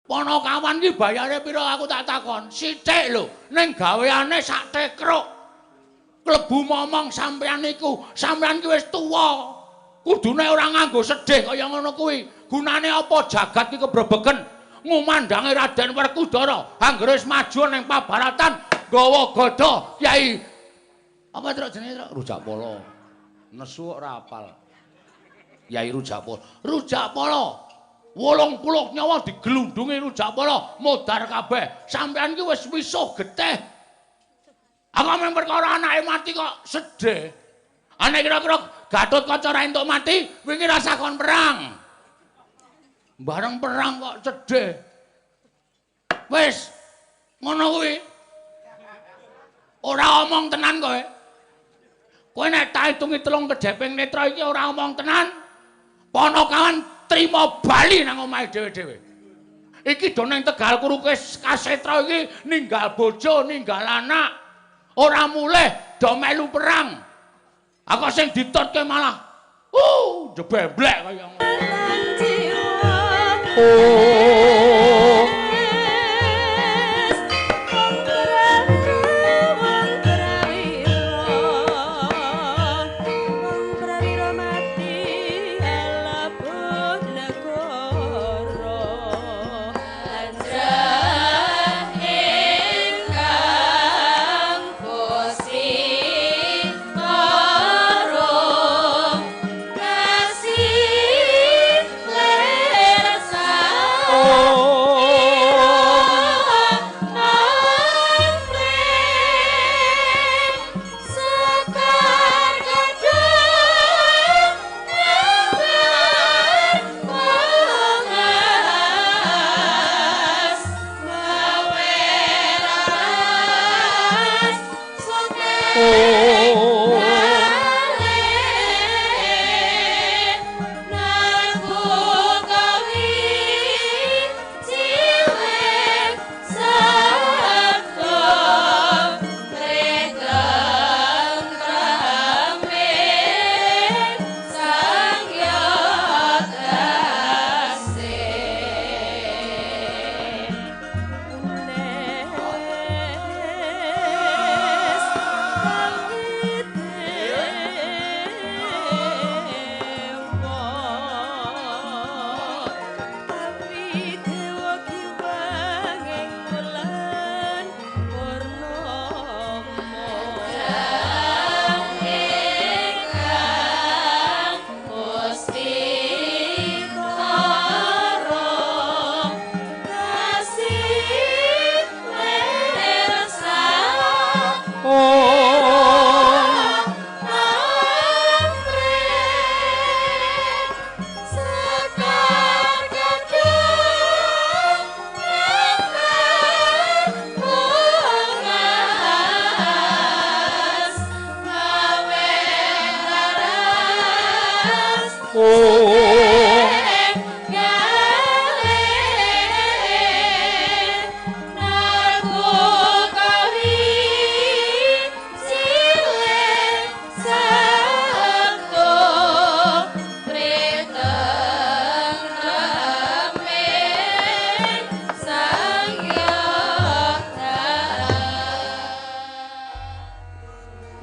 Panakawan ki bayare pira aku tak takon? Sithik lho, ning gaweane sak tekruk. Klebu momong sampean niku, sampean ki wis tuwa. Kudune ora nganggo sedih kaya ngono kuwi. Gunane apa jagat ki kebrebegen ngumandangi Raden Werkudara anggere wis maju ning pabaratan nggawa gada Kyai. Apa truk jenenge truk? Rujakpala. Nesu kok ora apal. Kyai Rujakpala. Rujakpala. 80 nyawa digelundungi Rujakpala modar kabeh. Sampean ki wis wisuh getih. Aku mung perkara anake mati kok sedih. Ane kira-kira Gatotkaca ra entuk mati, wingi rasa kon perang. Bareng perang kok sedih. Wis ngono kuwi. Ora omong tenan kowe. Kowe nek tak hitungi telung kedheping netra iki ora omong tenan. Panakawan trima bali nang omahe dhewe-dhewe. Iki do nang Tegal Kuruke Kasetra iki ninggal bojo, ninggal anak. Ora mulih do melu perang. Aku sing ditutke malah jebemblek kaya ngono. Oh.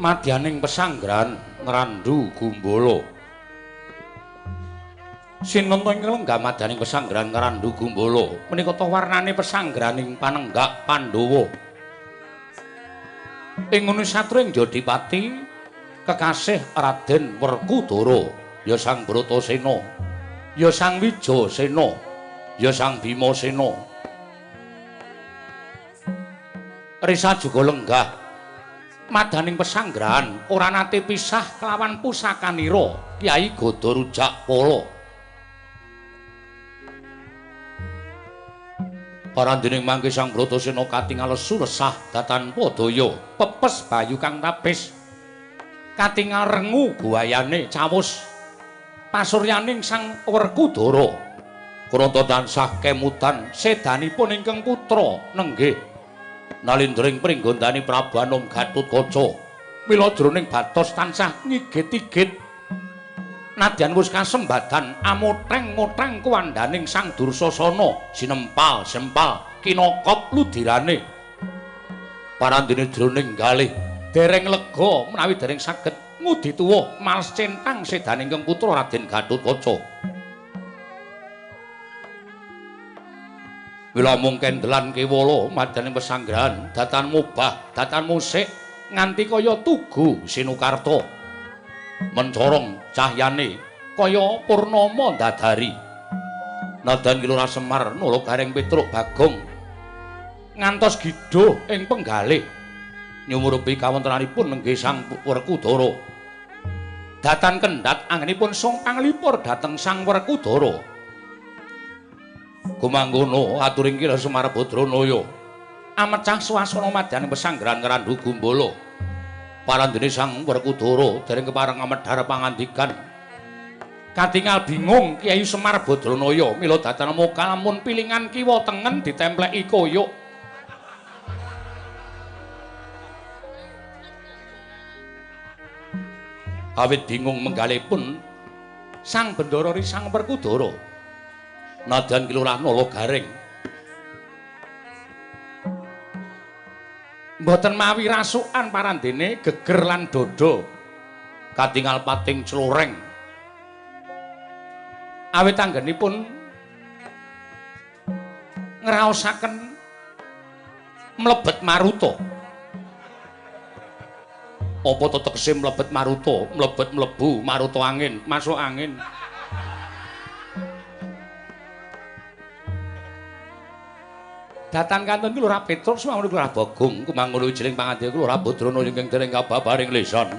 Madyaning pesanggrahan Ngrandu Gumbala. Sinenta ing lenggah madyaning pesanggrahan Ngrandu Gumbala menika ta warnane pesanggrahaning panenggak Pandhawa. Ing ngono satring Jodipati kekasih Raden Werkudara, ya Sang Bratasena, ya Sang Wijasena, ya Sang Bimasena. Risa juga lenggah madaning pesanggrahan ora nate pisah kelawan pusakanira Kyai Gada Rujakpala. Parandening mangke Sang Bratasena katingal lesu resah datanpa daya, pepes bayu kang tapis. Katingal rengu guayane cawus pasuryaning Sang Werkudara. Krata tansah kemutan sedanipun ingkang putra nenggih nalindring pringgondani Prabu Anom Gatotkaca. Mila jroning batos tansah ngigit-igit. Nadyan wis kasembadan amotreng-motreng kuwandaning Sang Dursasana sinempal-sempal kinokop ludirane. Parandene jroning galih dereng lega menawi dereng saged ngudi tuwa males centang sedane ingkang putra Raden Gatotkaca. Mila mung kendelan kewala madyaning pesanggrahan datan mubah datan musik nganti kaya tugu Sinukarta. Mencorong cahyane kaya purnama ndadari. Nadyan Ki Lurah Semar nula Gareng Petruk Bagong ngantos gidhuh ing penggalih nyumurupi kawontenanipun nenggih Sang Werkudara. Datan kendhat anggenipun sung panglipur dhateng Sang Werkudara. Gumanggono aturing Ki Semar Badranaya amecah swasana madyaning pesanggrahan Ngrandu Gumbala. Parandene Sang Werkudara dereng kepareng amedhar pangandikan. Katingal bingung Kyai Semar Badranaya mila datan muka lamun pilingan kiwa tengen ditempleki koyok. Awit bingung menggalipun Sang Bendara Sang Werkudara. Nadyan Ki Lurah Nala Gareng mboten mawi rasukan parandene geger lan dada katingal pating cloreng. Awit anggenipun ngraosaken mlebet maruta. Apa to tegese mlebet maruta? Mlebet mlebu maruta angin, masuk angin. Datan kantun Ki Lurah Petruk sumangga Lurah Bagong kumanggul wijiling pangandika Ki Lurah Badrana ingkang dereng kababaring lisan.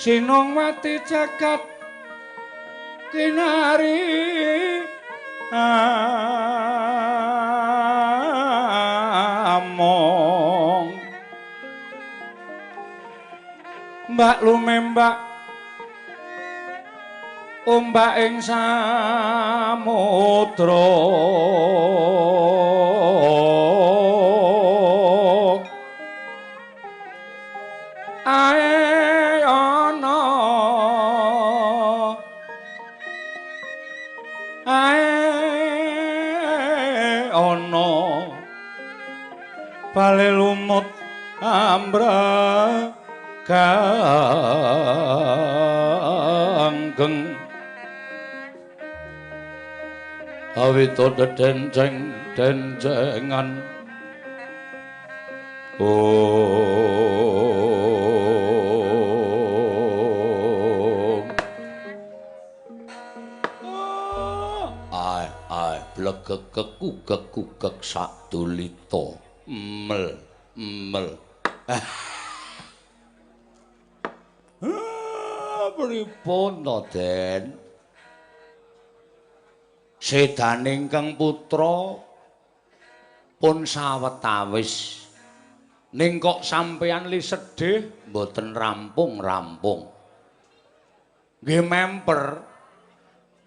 Sinongwati jagat kinari. Mbak lumembak ombak ing samudra ae ana ae ana bale lumut ambra ganggeng awito dedenceng dencengan om ai ai blegek kekugek kugek sadulita mel mel. Pripun to, Den? Sedane ingkang putra pun sawetawis. Ning kok sampeyan li sedih mboten rampung-rampung. Nggih memper.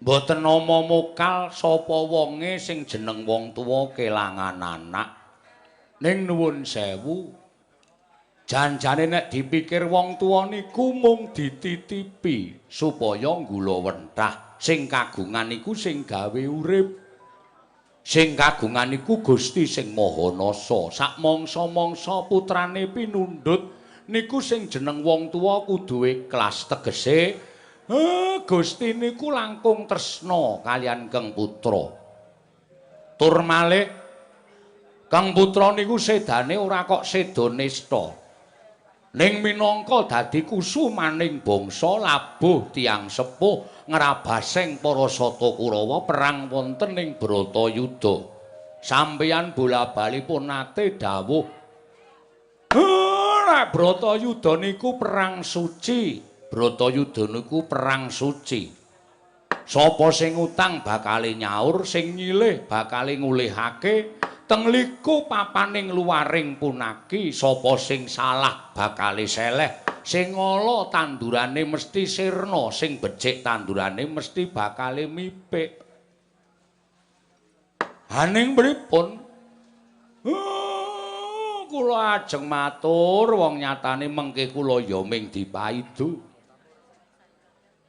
Mboten nama mokal sapa wonge sing jeneng wong tuwa kelangan anak. Ning nuwun sewu, janjane nek dipikir wong tuwa niku mung dititipi supaya nggulawentah. Sing kagungan niku sing gawe urip. Sing kagungan niku Gusti sing Maha Nasa. Sak mangsa-mangsa putrane pinundhut niku sing jeneng wong tuwa kudu ikhlas, tegese Gusti niku langkung tresna kaliyan Kang Putra. Tur malih Kang Putra niku sedane ora kok seda nista. Ning minangka dadi kusumaning bangsa labuh tiyang sepuh ngrabaseng para Sata Kurawa perang wonten ing Bratayuda. Sampeyan bola-bali pun nate dawuh, nek Bratayuda niku perang suci, Bratayuda niku perang suci. Sapa sing utang bakale nyaur, sing nyilih bakale ngulihake. Teng liku papaning luaring punaki, sapa sing salah bakale seleh, sing ala tandurane mesti sirna, sing becik tandurane mesti bakale mipik. Haning pripun? Kula ajeng matur, wong nyatane mengke kula ya ming dipaidu.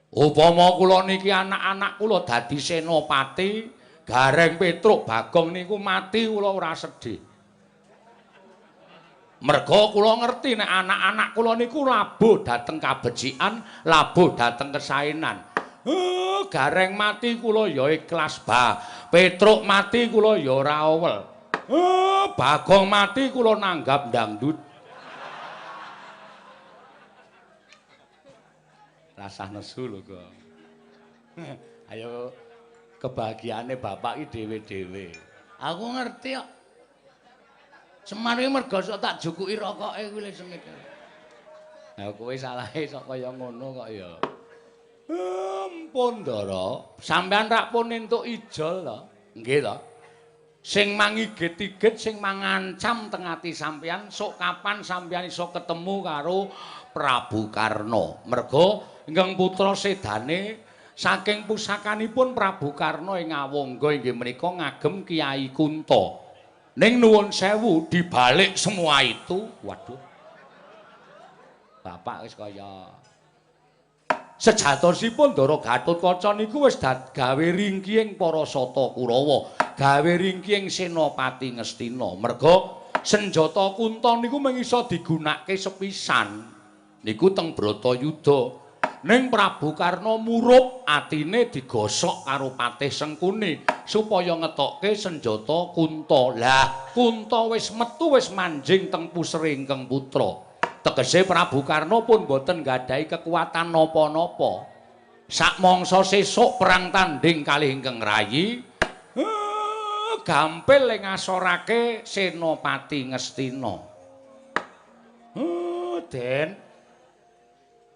Upama kula niki anak-anak kula dadi senopati, Gareng Petruk Bagong niku mati kula ora sedih. Merga kula ngerti nek anak-anak kula niku labuh dhateng kabecikan, labuh dhateng kesaenan. Gareng mati kula ya ikhlas, ba. Petruk mati kula ya ora owel. Bagong mati kula nanggap dangdut. Rasah nesu lho, Gong. Ayo kebahagiaane bapak iki dhewe-dhewe. Aku ngerti kok. Semar iki mergo sok tak jukuki rokoke kuwi lho sengit. Lah kowe salahe sok kaya ngono kok ya. Ampun, Ndara. Sampeyan rak pun entuk ijol to? Nggih to. Sing mangigit-igit, sing mangancam teng ati sampeyan, sok kapan sampeyan iso ketemu karo Prabu Karna. Merga ingkang putra sedane saking pusakanipun Prabu Karna ing Awangga inggih menika ngagem Kyai Kunta. Ning nuwun sewu, dibalik semua itu, waduh. Bapak wis kaya sejatosipun Ndara Gatotkaca niku wis gawe ringkihing para Sata Kurawa, gawe ringkihing Senopati Ngastina. Merga senjata Kunta niku mung iso digunakake sepisan. Niku teng Bratayuda. Ning Prabu Karna murup atine digosok karo Patih Sengkuni supaya ngetokke senjata Kunta. Lah, Kunta wis metu wis manjing teng pusere ingkang putra. Tegese Prabu Karna pun boten nggadahi kekuatan napa-napa. Sakmangsa sesuk perang tanding kalih ingkang rayi, gampil ing ngasorake Senopati Ngastina. Den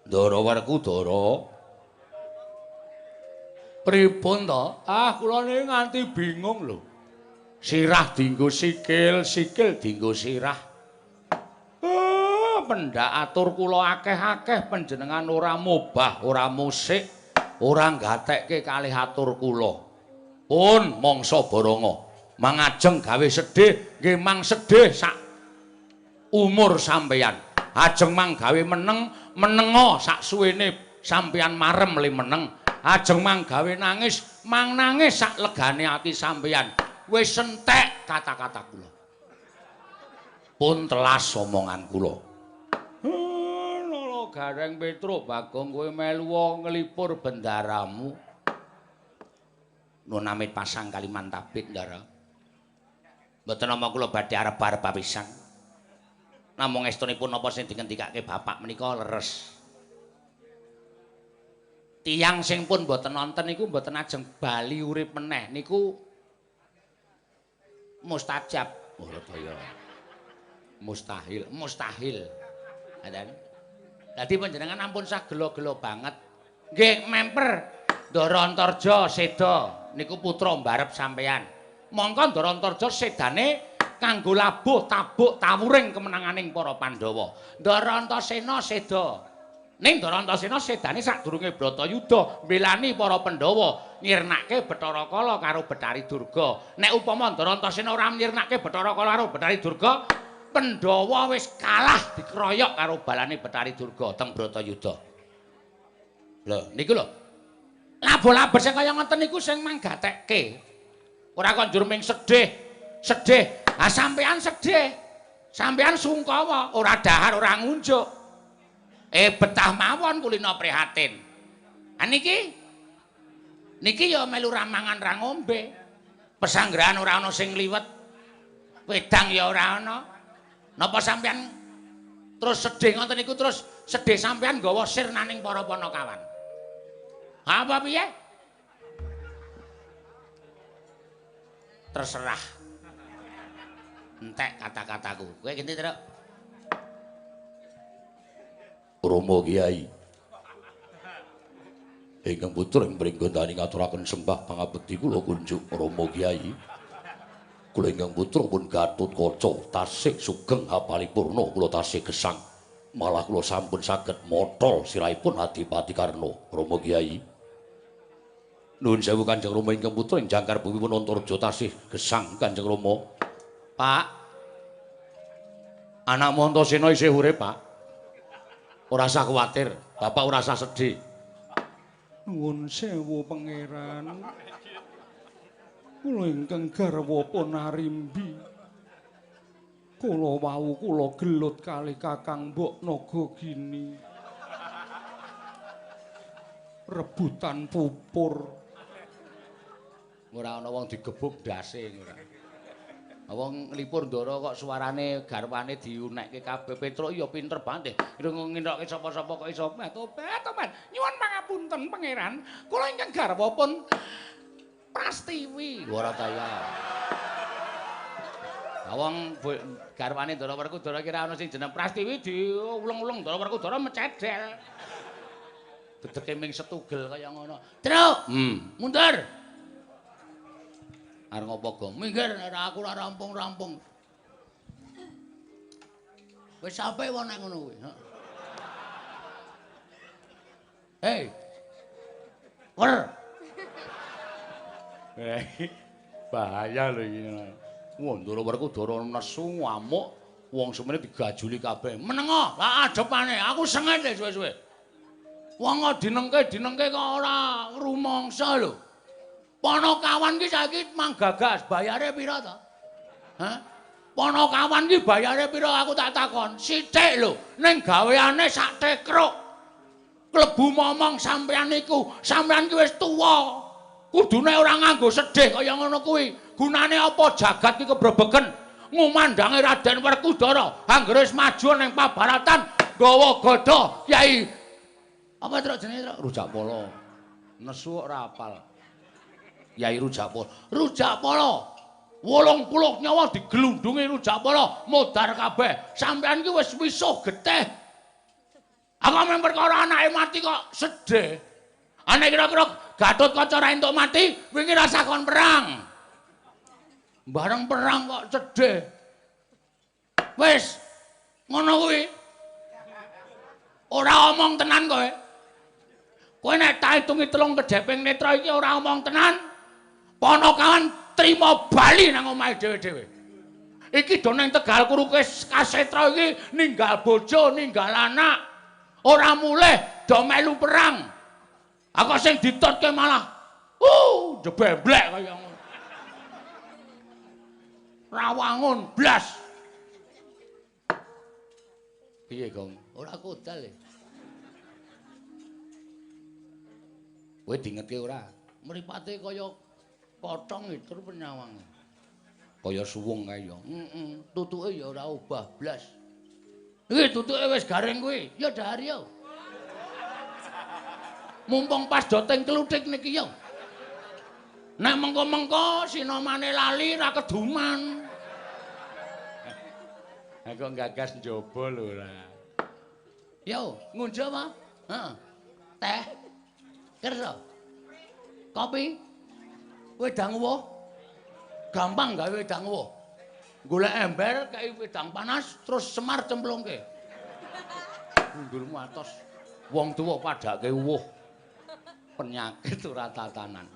Ndara Werkudara. Pripun to? Ah, kula niki nganti bingung lho. Sirah dienggo sikil, sikil dienggo sirah. Pendak atur kula akeh-akeh panjenengan ora mobah, ora musik, ora nggatekke kalih atur kula. Pun mangsa Baranga mangajeng gawe sedih, nggih mang sedih sak umur sampeyan. Ajeng mang gawe meneng, menenga sak suwene sampeyan marem le meneng. Ajeng mang gawe nangis, mang nangis sak legane ati sampeyan. Wis entek kata-kata kula. Pun telas omongan kula. Lho Gareng Petruk Bagong kowe melu nglipur bendaramu. Nun amit pasang Kalimantabit, Ndara. Mboten nama kula badhe arep-arep pisan. Namung estunipun napa sing dingendikake bapak menika leres. Tiyang sing pun mboten nonton niku mboten ajeng bali urip meneh niku mustajab. Oh daya. Mustahil, mustahil. Ngaten. Dadi panjenengan ampun sah gelo-gelo banget. Nggih, memper Ndara Antarja seda niku putra mbarep sampeyan. Mongko Ndara Antarja sedane kanggo labuh tabuk tawuring kemenanganing para Pandhawa. Ndara Antasena seda. Ning Ndara Antasena sedane sadurunge Bratayuda mbelani para Pandhawa nyirnake Bathara Kala karo Bathari Durga. Nek upama Ndara Antasena ora nyirnake Bathara Kala karo Bathari Durga, Pandhawa wis kalah dikeroyok karo balane Bathari Durga teng Bratayuda. Lho niku lho. Labo-labo sing kaya ngoten niku sing manggatekke. Ora kok njur ming sedih, sedih. Ah sampean sedih. Sampean sungkawa, ora dahar, ora ngunjuk. Betah mawon kulino prihatin. Ah niki niki ya melu ra mangan ra ngombe. Pesanggrahan ora ana sing liwet. Wedang ya ora ana. Napa sampean terus sedih ngoten niku terus sedih sampean nggawa sirnaning para panakawan. Apa piye? Terserah. Entek kata-kataku. Kowe genti, Truk? Rama Kiai. Ingkang putra ing pringgondani ngaturaken sembah pangabekti kula kunjuk Rama Kiai. Kula ingkang putra pun Gatotkaca tasih sugeng hapalipurna kula tasih gesang. Malah kula sampun saged motol sirahipun Adipati Karna Rama Kiai. Nuwun sewu Kanjeng Rama ingkang putra ing jangkar bumi pun Antarja tasih gesang Kanjeng Rama. Pak, anakmu Antasena isih urip, Pak. Ora usah kuwatir, bapak ora usah sedih. Nuwun sewu pangeran. Kula ingkang garwa pun arimbi. Kula wau kula gelut kalih Kakang Mbok Nagagini. Rebutan pupur. Ora ana wong digebuk ndase ora. Wong nglipur ndara kok suarane garwane diunekke kabeh. Petruk ya pinter banget. Ngindokke sapa-sapa kok iso tobat tobat. Nyuwun pangapunten pangeran, kula ingkang garwa pun Prastiwi. Ora ta ya. Wong garwane Ndara Werkudara kira ana sing jeneng Prastiwi diuleng-uleng Ndara Werkudara mecedel. Dedeke ming setugel kaya ngono. Truk, mundur. Arep ngopo, Gong? Minggir nek aku ora rampung-rampung. Wis sampe wong nek ngono kuwi. Hei. Wer. Bahaya lho iki. Wah, Ndara Werkudara nesu ngamuk, wong semene digajuli kabeh. Menengo, lak adepane, aku senget suwe-suwe. Wong kok dinengke-dinengke kok ora rumangsa lho. Panakawan ki saiki manggagas, bayare pira to? Hah? Panakawan ki bayare pira aku tak takon. Sithik lho, ning gaweane sak tekruk. Klebu momong sampean niku, sampean ki wis tuwa. Kudune ora nganggo sedih kaya ngono kuwi. Gunane apa jagat ki kebrebegen ngumandangi Raden Werkudara anggere wis maju ning pabaratan nggawa gada Kyai apa truk jenenge truk Rujakpala. Nesu kok ora apal. Kyai Rujakpala. Rujakpala 80 nyawa diglundungi Rujakpala modar kabeh. Sampeyan ki wis wisuh getih. Aku men perkara anake mati kok sedih. Ana kira-kira Gatotkaca ra entuk mati, wingi rasa kon perang. Bareng perang kok sedih. Wis ngono kuwi. Ora omong tenan kowe. Kowe nek tak hitungi telung kedheping netra iki ora omong tenan. Ponokawan trima bali nang omahe dhewe-dhewe. Iki do nang Tegal Kuruke Kasetra iki ninggal bojo, ninggal anak. Ora mulih do melu perang. Aku sing ditutke malah jebemblek kaya ngono. Rawangun blas. Piye, Gong? Ora kodal e. Kowe dingetke ora? Mripate kaya potong itu penyawang. Kaya suwung kae ya. Heeh, tutuke ya ora obah blas. Iki tutuke wis garing kuwi. Ya dahar ya. Mumpung pas doteng kluthik niki ya. Nek mengko-mengko sinomane lali ra keduman. Ha kok gagas njaba lho ora. Yo, ngunjuk apa? Heeh. Teh. Kersa. Kopi. Wedang uwuh. Gampang gawe wedang uwuh. Golek ember kei wedang panas terus Semar cemplungke. Gundulmu atos. Wong tuwa padake uwuh. Penyakit ora tatanan.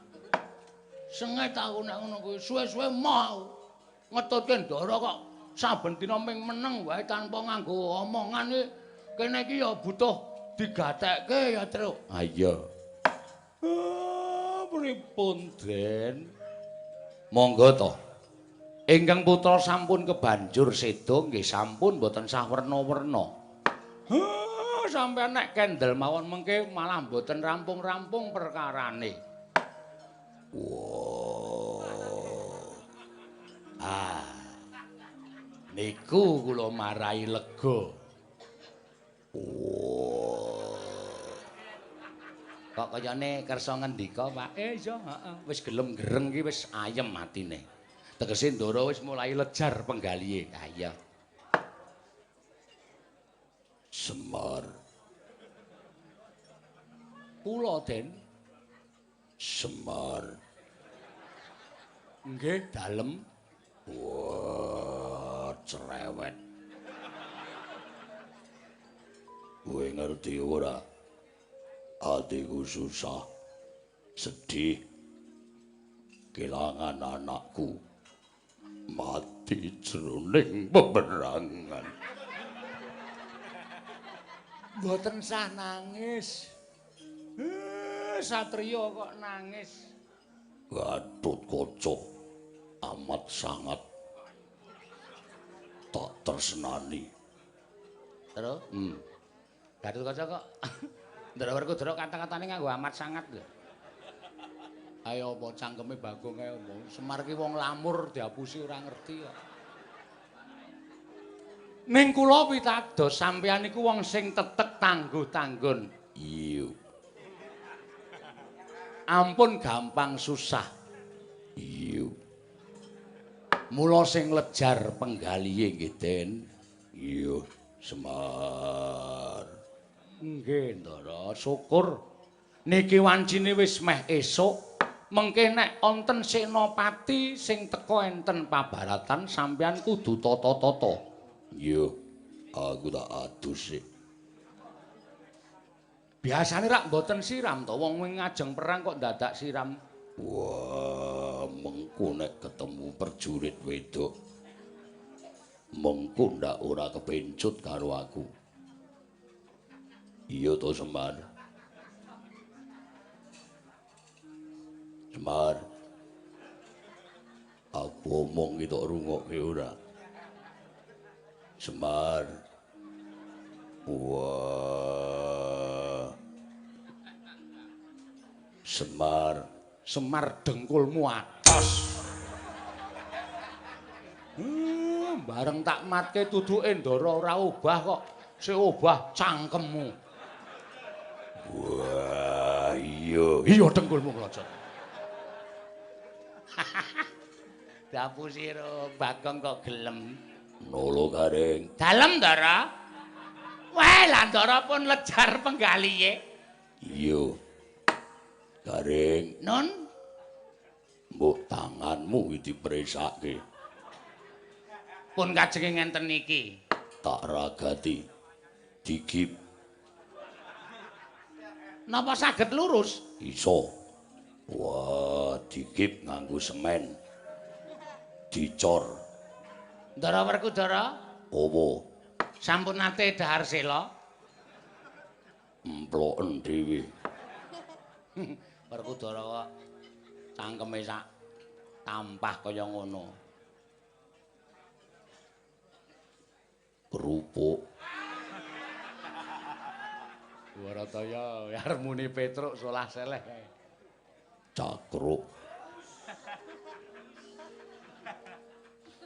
Sengit aku nek ngono kuwi, suwe-suwe mau ngetutke ndara kok saben dina ming meneng wae tanpa nganggo omongan iki. Kene iki ya butuh digatekke ya, Truk. Ha iya. Pripun, Den? Monggo to. Ingkang putra sampun kebanjur seda nggih sampun mboten sah werna-werna. Sampeyan nek kendel mawon mengke malah mboten rampung-rampung perkarane. Wah. Ah. Niku kula marai lega. Wah. Kok kayane kersa ngendika, Pak? Iya, heeh. Wis gelem gereng iki wis ayem atine. Tegese Ndara wis mulai lejar penggalihe. Ha iya. Semar. Kula, Den. Semar. Nggih, dalem. Wah, cerewet. Kowe ngerti ora? Atiku susah, sedih, kehilangan anakku, mati jroning peperangan. Mboten sah nangis. Satriya kok nangis. Gatotkaca amat sangat tak tresnani. Terus? Gatotkaca kok Ndara Werkudara kata-katane nganggo amat sangat lho. Ayo apa cangkeme Bagong kae apa? Semar ki wong lamur diapusi ora ngerti kok. Ning kula pitados sampeyan niku wong sing tetek tangguh-tanggun. Iya. Ampun gampang susah. Iya. Mula sing lejar penggalihe nggih, Den. Iya, Semar. Nggih, Ndara, syukur. Niki wancine wis meh esuk. Mengke nek wonten senopati sing teka enten pabaratan sampeyan kudu tata-tata. Iya, aku tak adus sik. Biasane rak mboten siram to, wong ngajeng perang kok dadak siram. Wah, mengko nek ketemu prajurit wedok, mengko ndak ora kepencut karo aku. Iya to, Semar. Semar. Aku omong iki tok rungokke ora? Semar. Wah. Semar, Semar dengkulmu atos. Bareng tak matke tuduke Ndara ora obah kok. Sing obah cangkemmu. Wah, iya. Iya dengkulmu klocot. Diapusi ro Bagong kok gelem. Nolo Gareng. Dalem, Ndara. Wah, lah Ndara pun lejar penggalihe. Iya. Gareng. Nun, mbok tanganmu iki dipresake. Pun kajenge ngenten niki. Tak ragati. Digip. Napa saged lurus? Iso. Wah, dikip nganggo semen. Dicor. Ndara Werkudara? Apa? Sampun nate dhahar sela? Emploken dhewe. Werkudara kok cangkeme sak tampah kaya ngono. Kerupuk. Warataya arep muni Petruk solah seleh. Cakruk.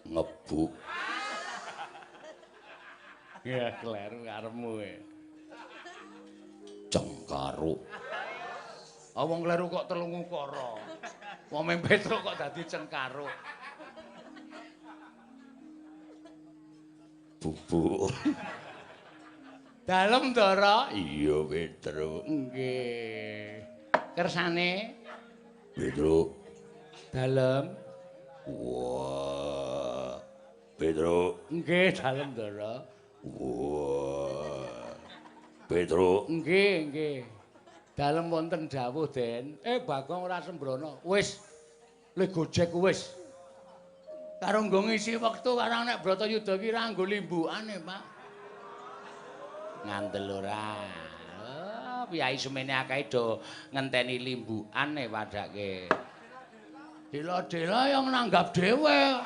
Ngebuk. Ya kleru karepmu kowe. Cengkaruk. Ah wong kleru kok telung ukara. Wong ming Petruk kok dadi cengkaruk. Bubuk. Dalem, Ndara? Iya, Petruk. Nggih. Kersane? Petruk. Dalem. Wah. Petruk. Nggih, dalem, Ndara. Wah. Petruk. Nggih, nggih. Dalem wonten dawuh, Den. Bagong ora sembrono. Wis. Le gojek wis. Karo nggo ngisi wektu karang nek Bratayuda ki ra nggo limbukane, Pak. Ngandel ora. Oh, piyai semene akeh do ngenteni limbukane padake. Dela-dela yang nanggap dhewe.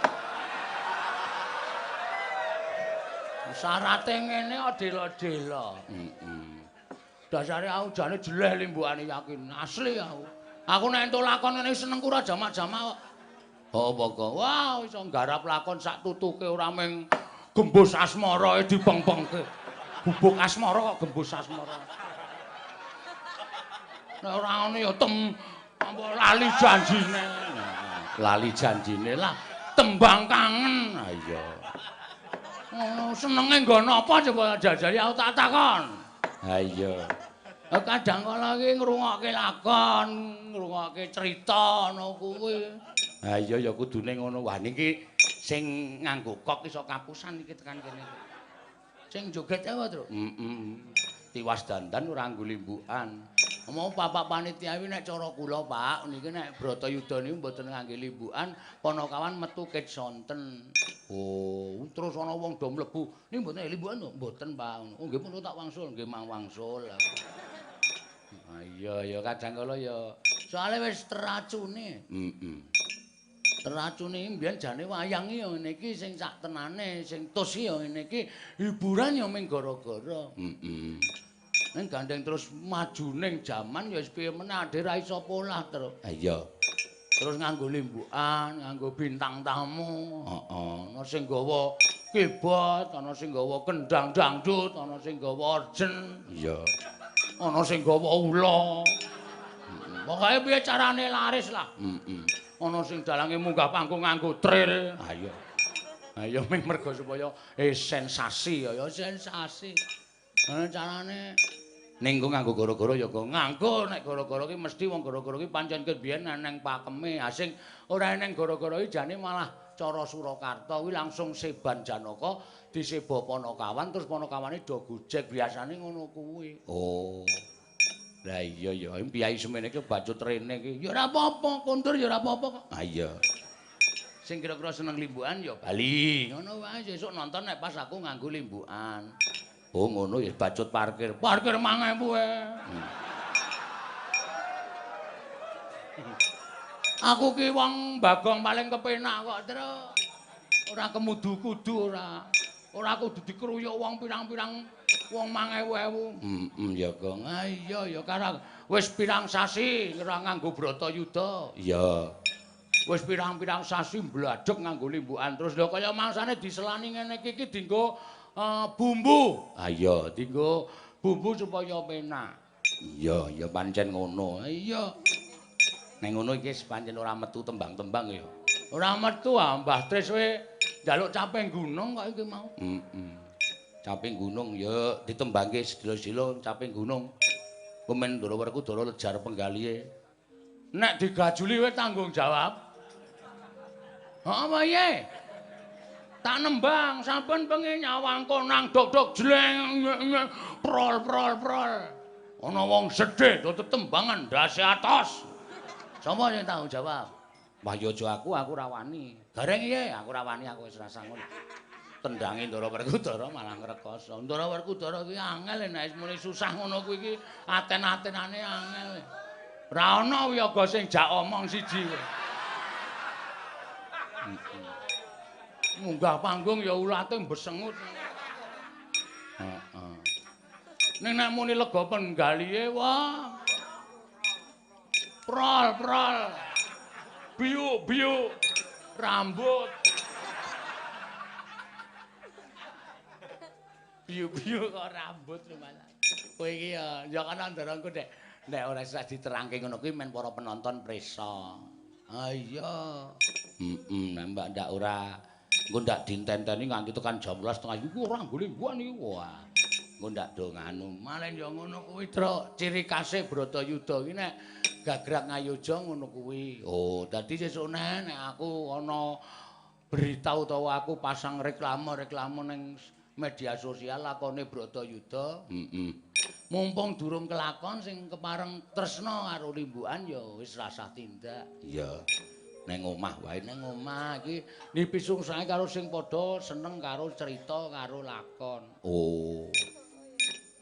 Syarate ngene kok dela-dela. Heeh. Dasare aku jane jeleh limbukane yakin asli aku. Aku nek entuk lakon ngene senengku ora jamak-jamak kok. Oh, apa? Wah, iso nggarap lakon sak tutuke ora mung gembus asmara dipeng-pengke. Gubuk asmara kok gembus asmara. Nek ora ngono ya tem apa lali janjine. Lali janjine lah tembang kangen. Ha iya. Ngono senenge nggo napa coba jajali aku tak takon. Ha iya. Kadang kala iki ngrungokke lakon, ngrungokke cerita ngono kuwi. Ha iya ya kudune ngono. Wah niki sing nganggo kok iso kapusan iki tekan kene. Sing joget apa, Truk? Heeh. Tiwas dandan ora nganggo limbukan. Mau bapak panitia iki nek cara kula, Pak, niki nek Bratayuda niku mboten ngangge limbukan, Panakawan metu ket sonten. Oh, terus ana wong do mlebu. Niki mboten limbukan to? Mboten, Pak. Oh, nggih pun tak wangsul, nggih mang wangsul. Ha iya ya kadang kala ya soale wis teracune. Heeh. Teracune mbiyen jane wayang ya ngene iki sing sak tenane, sing tus ya ngene iki hiburan ya mung gara-gara. Heeh. Ning gandeng terus majuning jaman ya wis piye meneh ade ra iso polah terus. Ha iya. Terus nganggo limbukan, nganggo bintang tamu. Heeh. Ana sing gawa keyboard, ana sing gawa kendang dangdut, ana sing gawa orgen. Iya. Ana sing gawa ula. Pokoke piye carane laris lah. Heeh. Ana sing dalange munggah panggung nganggo tril. Ha iya. Ha iya ming mergo supaya sensasi ya sensasi. Ana carane ning kok nganggo gara-gara ya kok nganggo nek gara-gara ki mesti wong gara-gara ki pancen ket biyen eneng pakeme. Ha sing ora eneng gara-gara ki jane malah cara Surakarta kuwi langsung seban Janaka diseba Panakawan terus Panakawane do gojek biasane ngono kuwi. Oh. Lah iya ya, piyai semene iki bacut rene iki. Ya ora apa-apa, kondur ya ora apa-apa kok. Ha iya. Sing kira-kira seneng limbukan ya bali. Ngono wae sesuk nonton nek pas aku nganggo limbukan. Oh ngono ya bacut parkir. Parkir 5000 e. Aku ki wong Bagong paling kepenak kok, Truk. Ora kemudu-kudu ora. Ora kudu dikruyuk wong pirang-pirang wong 5000. Heeh ya, Gong. Ha iya ya karang wis pirang sasi ora nganggo Bratayuda. Iya. Wis pirang-pirang sasi mbladhek nganggo limbukan terus lho kaya mangsane diselani ngene iki iki dienggo bumbu. Ha iya, dienggo bumbu supaya penak. Iya, ya pancen ngono. Ha iya. Ning ngono iki wis pancen ora metu tembang-tembang ya. Ora metu ah Mbah Tris we njaluk caping gunung kok iki mau. Heeh. Caping gunung ya ditembangke sedilo-sedilo caping gunung. Pemen Ndara Werkudara lejar penggalihe. Nek digajuli we tanggung jawab. Heeh piye? Tak nembang saben bengi nyawang konang dok-dok jleng prol prol prol. Ana wong sedih do tetembangan ndase atos. Sapa sing tanggung jawab? Wah ya aja aku ora wani. Gareng piye? Aku ora wani, aku wis rasa ngono. Tendange Ndara Werkudara malah ngrekoso. Ndara Werkudara ki angel nek muni susah ngono kuwi iki aten-atenane angel. Ora ana wiyaga sing jak omong siji. Munggah panggung ya ulate mbesengut. Heeh. Ning nek muni lega penggalihe wah. Prol-prol. Biuk-biuk rambut. Biuk-biuk kok rambut malah. Kowe iki ya ya kana Ndara engko nek ora isih diterangke ngono kuwi men para penonton prisa. Ah iya. Heeh, mbak ndak ora engko ndak dintenteni nganti tekan jam 12.30 iku ora nggo limbukan iki. Wah. Engko ndak do nganu. Malah ya ngono kuwi, Truk. Ciri khase Bratayuda iki nek gagrak ngayuja ngono kuwi. Oh, dadi sesuk nek aku ana berita utawa aku pasang reklame-reklame ning media sosial lakone Bratayuda. Heeh. Mumpung durung kelakon sing kepareng tresna karo limbukan ya wis rasah tindak. Iya. Neng omah wae, neng omah iki dipisungsae karo sing padha seneng karo cerita karo lakon. Oh.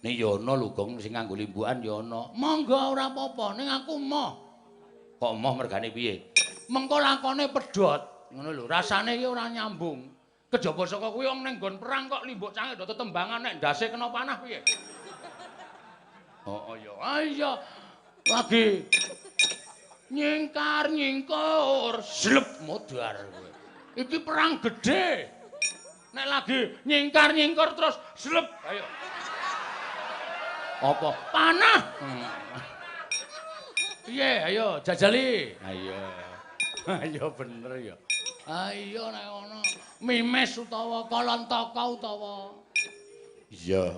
Ning ya ana lho Gong sing nganggo limbukan ya ana. Monggo ora apa-apa, ning aku emoh. Kok emoh mergane piye? Mengko lakone pedhot, ngono lho. Rasane iki ora nyambung. Kejaba saka kuwi wong ning nggon perang kok limbuk cange do tetembangan nek ndase kena panah piye? Oh iya. Ah iya. Lagi nyingkar nyingkur slep modar kowe. Iki perang gedhe. Nek lagi nyingkar nyingkur terus slep ayo. Apa? Panah. Piye? Ayo jajali. Ayo. Ayo bener ya. Ayo nek ana mimes utawa kalontaka utawa. Iya.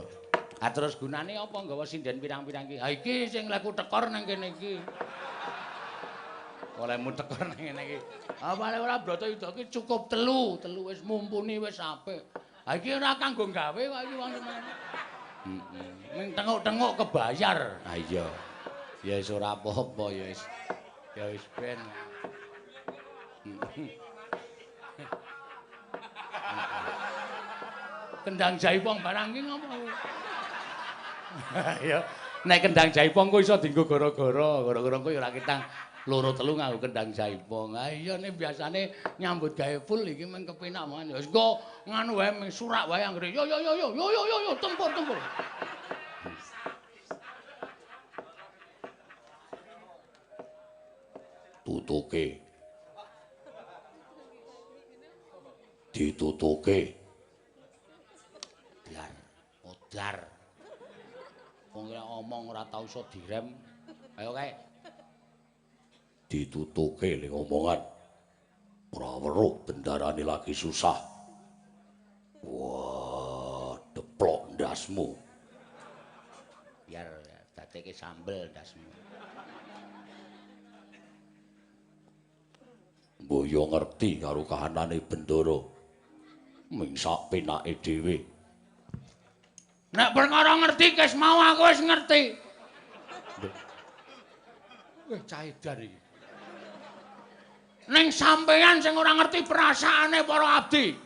Ah terus gunane apa nggawa sinden pirang-pirang iki? Ha iki sing leku tekor nang kene iki. Olehmu tekor nang ngene iki. Awale ora Bratayuda iki cukup telu, telu wis mumpuni wis apik. Ha iki ora kanggo gawe kok iki wong semene. Heeh. Ning tenguk-tenguk kebayar. Ha iya. Ya wis ora apa-apa ya wis. Ya wis ben. Kendang jaipong barang iki ngopo? Ya nek kendang jaipong ku iso dienggo gara-gara, gara-gara ku ya ora ketang loro telu nganggo kendang jaipong. Ha iya nek biasane nyambut gawe full iki meng kepenak mangan. Ya wis engko nganu wae meng surak wae anggere. Yo yo yo yo yo yo yo tempur tempur. Tutuke. Ditutuke. Dar, modar. Wong omong ora tau iso direm. Ayo kae. Ditutuke ning omongan. Ora weruh bendarane lagi susah. Wah, deplok ndasmu. Biar dadeke sambel ndasmu. Mbok yo ngerti karo kahanane Bendara. Ming sak penake dhewe. Nek perkara ngerti kes mau aku wis ngerti. Weh cah edan iki. Ning sampeyan sing ora ngerti perasaane para abdi.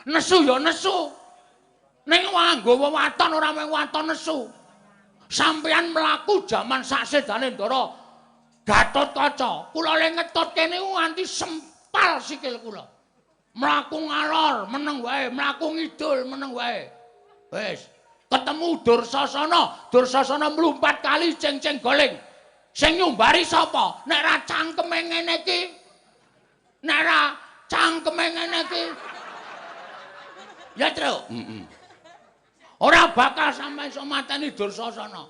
Nesu ya nesu. Ning nganggo wewaton ora mung waton nesu. Sampeyan mlaku jaman saksedane Ndara Gatotkaca. Kula le ngetutke niku nganti sempal sikil kula. Mlaku ngalor meneng wae, mlaku ngidul meneng wae. Wis, ketemu Dursasana, Dursasana mlumpat kali ceng-ceng goling. Sing nyumbari sapa? Nek ra cangkeme ngene iki. Nek ra cangkeme ngene iki. Ya, Truk. Heeh. Ora bakal sampe iso mateni Dursasana.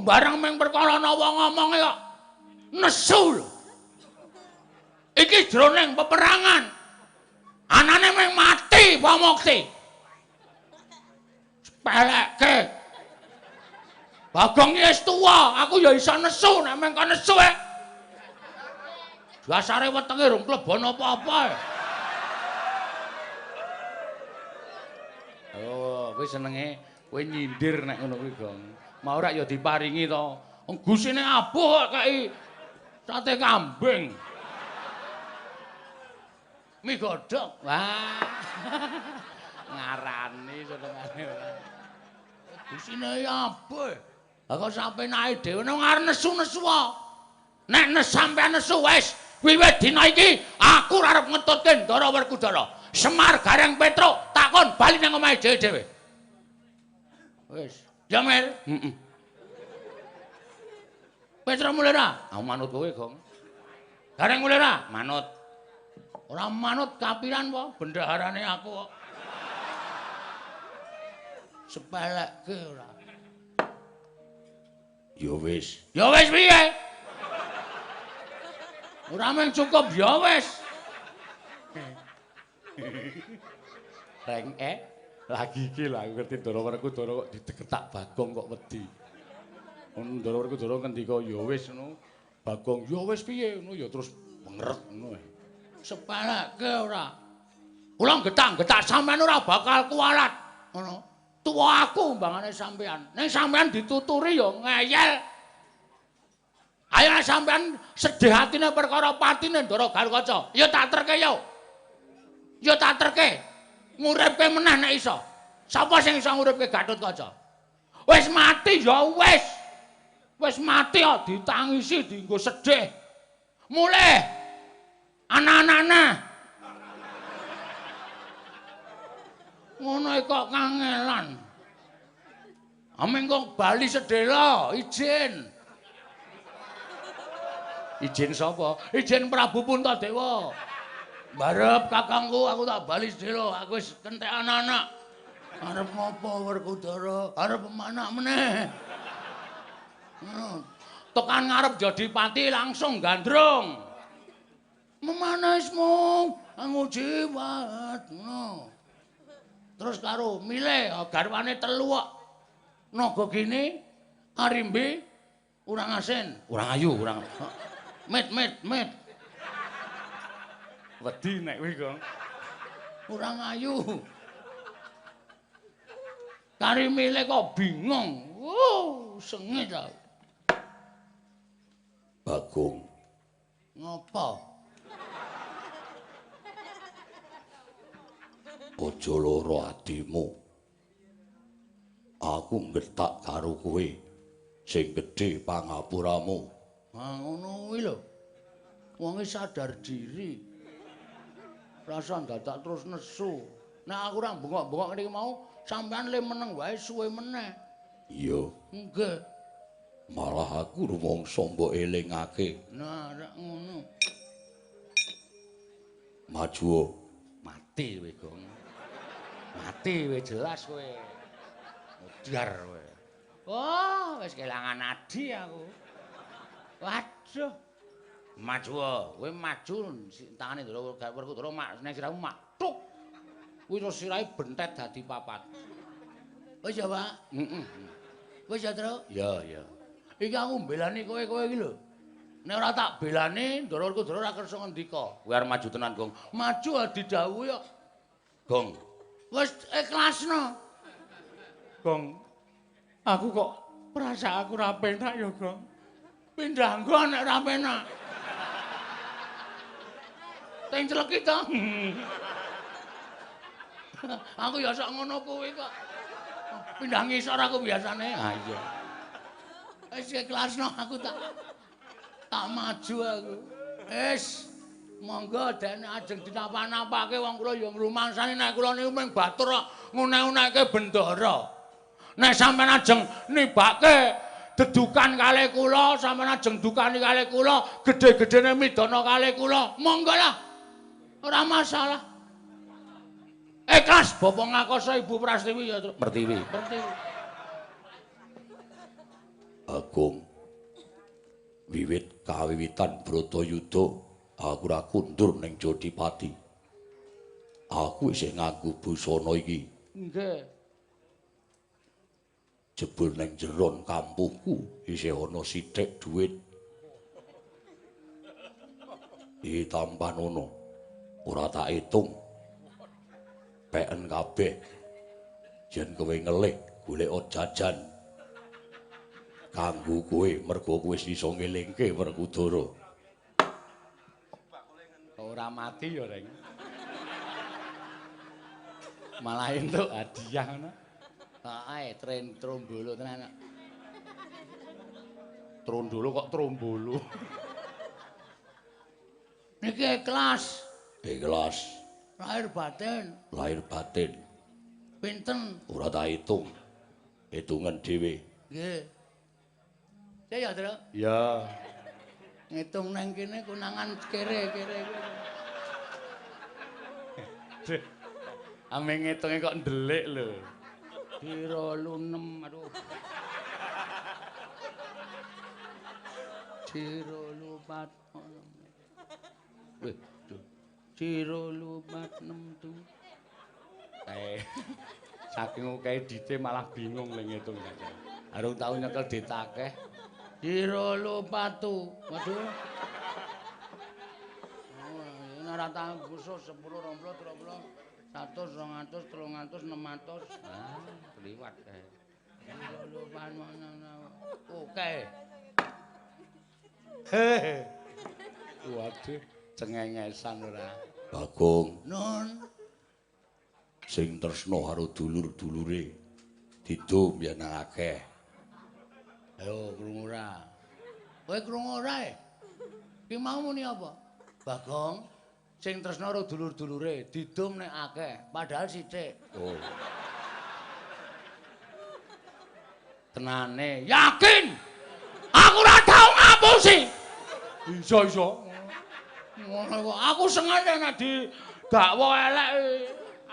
Bareng ming perkara ana wong ngomonge kok nesu lho. Iki jroning peperangan. Anane ming mati pamukti. Pelekke. Bagong wis tuwa, aku ya iso nesu nek meng kon nesu e. Dasare wetenge rung klebon apa-apa. Oh, kowe senenge kowe nyindir nek ngono kuwi, Gong. Mau ora ya diparingi to. Wong gusine abuh kok kei sate kambing. Mie godhog. Wah. Ngarani senengane ora. Gusine abuh. Lah kok sampe nae dhewe nang arep nesu-nesu. Nek nes sampean nesu wis, wiwit dina iki aku ora arep ngetutke Ndara Werkudara. Semar Gareng Petruk takon bali nang omahe dhewe-dhewe. Wis. Ya Mir. Heeh. Petruk mulih ra? Aku manut kowe, Gong. Gareng mulih ra? Manut. Ora manut kapiran po bendaharane aku kok. Sepelekke ora. Ya wis. Ya wis piye? Ora mung cukup ya wis. Rengek lagi iki lho aku ngerti Ndara Werkudara kok dideketak Bagong kok wedi. Ngono Ndara Werkudara ngendika ya wis ngono. Bagong ya wis piye ngono ya terus mengeret ngono. Sepelekke ora. Kula getak-getak sampean ora bakal kualat. Ngono. Tuwa aku umbangane sampean. Ning sampean dituturi ya ngeyel. Ayo sampean sedih atine perkara patine Ndara Garukaca. Ya tak terke yo. Ya tak terke. Nguripke meneh nek iso. Sapa sing iso nguripke Gatotkaca? Wis mati ya wis. Wis mati kok ditangisi dienggo sedih. Mulih. Anak-anakne. Ngono kok kangelan. Ameng kok bali sedhela, izin. Izin sapa? Izin Prabu Puntadewa. Barep kakangku aku tak bali sedhela, aku wis kentek anak-anak. Arep ngopo Werkudara? Arep manak meneh. Tekan ngarep jadi pati langsung gandrung. Memanismu angujiwat ngono. Terus karo milih garwane telu kok. Naga gini, Arimbi, urang asin, urang ayu, urang. Mit mit mit. Wedi nek kuwi, Gong. Urang ayu. Kari milih kok bingung. Wuh, sengit ta. Bagong. Ngopo? Aja lara atimu. Aku nggetak karo kowe sing gedhe pangapuramu. Ha ngono kuwi lho. Wonge sadar diri. Rasa dadak terus nesu. Nek aku ora bengok-bengok ngene iki mau, sampean le meneng wae suwe meneh. Iya. Nggih. Malah aku rumangsa mbok elingake. Nah, rek ngono. Maju. Mati kowe, Gong. Mati kowe jelas kowe. Modar kowe. Oh, wis kelangan adi aku. Waduh. Maju, kowe maju tangane Ndara Werkudara mak ning sirahmu mak tuk. Kuwi terus sirahe bentet dadi papat. Wis ya, Pak? Heeh. Wis ya, Truk? Ya, ya. Iki aku mbelani kowe-kowe iki lho. Nek ora tak belani, Ndara Werkudara ora kersa ngendika. Kowe arep maju tenan, Gong. Maju didhawuhi kok. Gong. Wis ikhlasno. Gong. Aku kok perasaanku ora penak ya, Gong. Pindah nggon nek ora penak. Teng celeki to. Aku ya sok ngono kuwi kok. Pindah ngisor aku biasane. Ha iya. Wis ikhlasno aku tak maju aku. Wis monggo dene ajeng dinapa-napake wong kula ya ngrumangsani nek kula niku mung batur kok ngune-uneke bendara. Nek sampean ajeng nibake dedukan kalih kula, sampean ajeng dukani kalih kula, gedhe-gedhene midana kalih kula, monggo lah. Ora masalah. Ikhlas Bapak ngakoso Ibu Prastiwi ya, Truk. Pertiwi. Pertiwi. Agung. Wiwit kawiwitan Bratayuda aku ora kundur ning Jodipati. Aku isih nganggo busana iki. Nggih. Jebul ning jeron kampuhku isih ana sithik dhuwit. Iki tampanono. Ora tak itung. Peken kabeh. Yen kowe ngelih golek jajan. Kanggo kowe mergo kowe wis iso ngelingke Werkudara. Ora mati ya, Reng. Malah entuk hadiah ngono. Heeh, tren trombolo tenan. Trondolo kok trombolo. Niki ikhlas. Ikhlas. Lahir batin. Lahir batin. Pinten? Ora tak hitung. Hitungan dhewe. Nggih. Ya, Tru. Ya. Ngitung nang kene konangan kere-kere. Duh. Ame ngitunge kok ndelik lho. 26 aduh. 24 Wih, duh. 246 tu. Saking akeh dite malah bingung le ngitung saja. Arung tau nyekel dit akeh. 24 tu. Waduh. Oh, ora tau khusus 10 20 30 100 200 300 600. Ah, kliwat kae. Oke. Hehe. Waduh, cengengesan ora. Bagong. Nun. Sing tresna karo dulur-dulure didum yen akeh. Ayo krungu ora. Kowe krungu ora e? Ki mau muni apa? Bagong sing tresna karo dulur-dulure didum nek akeh, padahal sithik. Oh. Tenane, yakin. Aku ora tau ngapusi. Iso-iso. Ngono kok aku sengaja nek didakwa elek.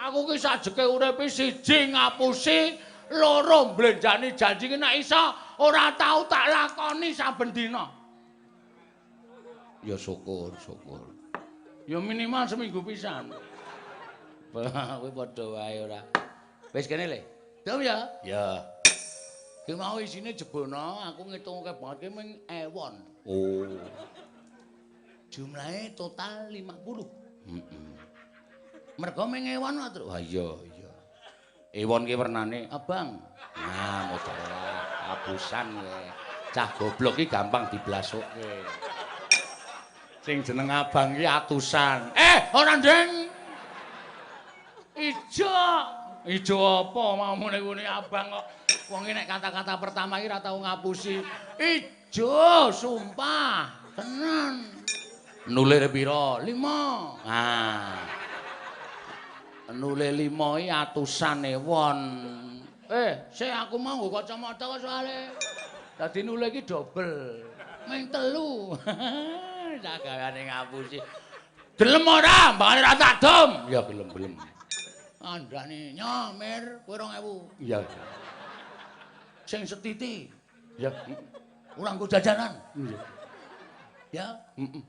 Aku ki sajeke uripe siji ngapusi, loro mblenjani janji ki nek iso ora tau tak lakoni saben dina. Ya syukur, syukur. Ya minimal seminggu pisan. Kowe padha wae ora. Wis kene le. Dom ya? Ya. Ki mau isine jebono, aku ngitung akeh banget ki mung ewon. Oh. Jumlahe total 50. Heeh. Mergo mung ewon kok, Truk. Wah iya, iya. Ewon ki wernane abang. Nah, modal abusan kowe. Cah goblok ki gampang diblasukke. Sing jeneng abang ki atusan. Ora ndeng. Ijo. Ijo apa mau muni abang kok. Wong nek kata-kata pertama iki ora tau ngapusi. Ijo, sumpah, tenan. Nulire pira? 5. Nah. Nule 5 iki atusan ewon. Sik aku mau nggo kacamata kok soalé. Dadi nule iki dobel. Ming 3. Sak gaweane ngapusi. Gelem ora? Mbakane ra tak dom. Ya gelem-gelem. Andane nyamir kowe 2000. Iya. Sing setiti. Ya. Ora nggo jajanan. Iya. Ya. Heeh.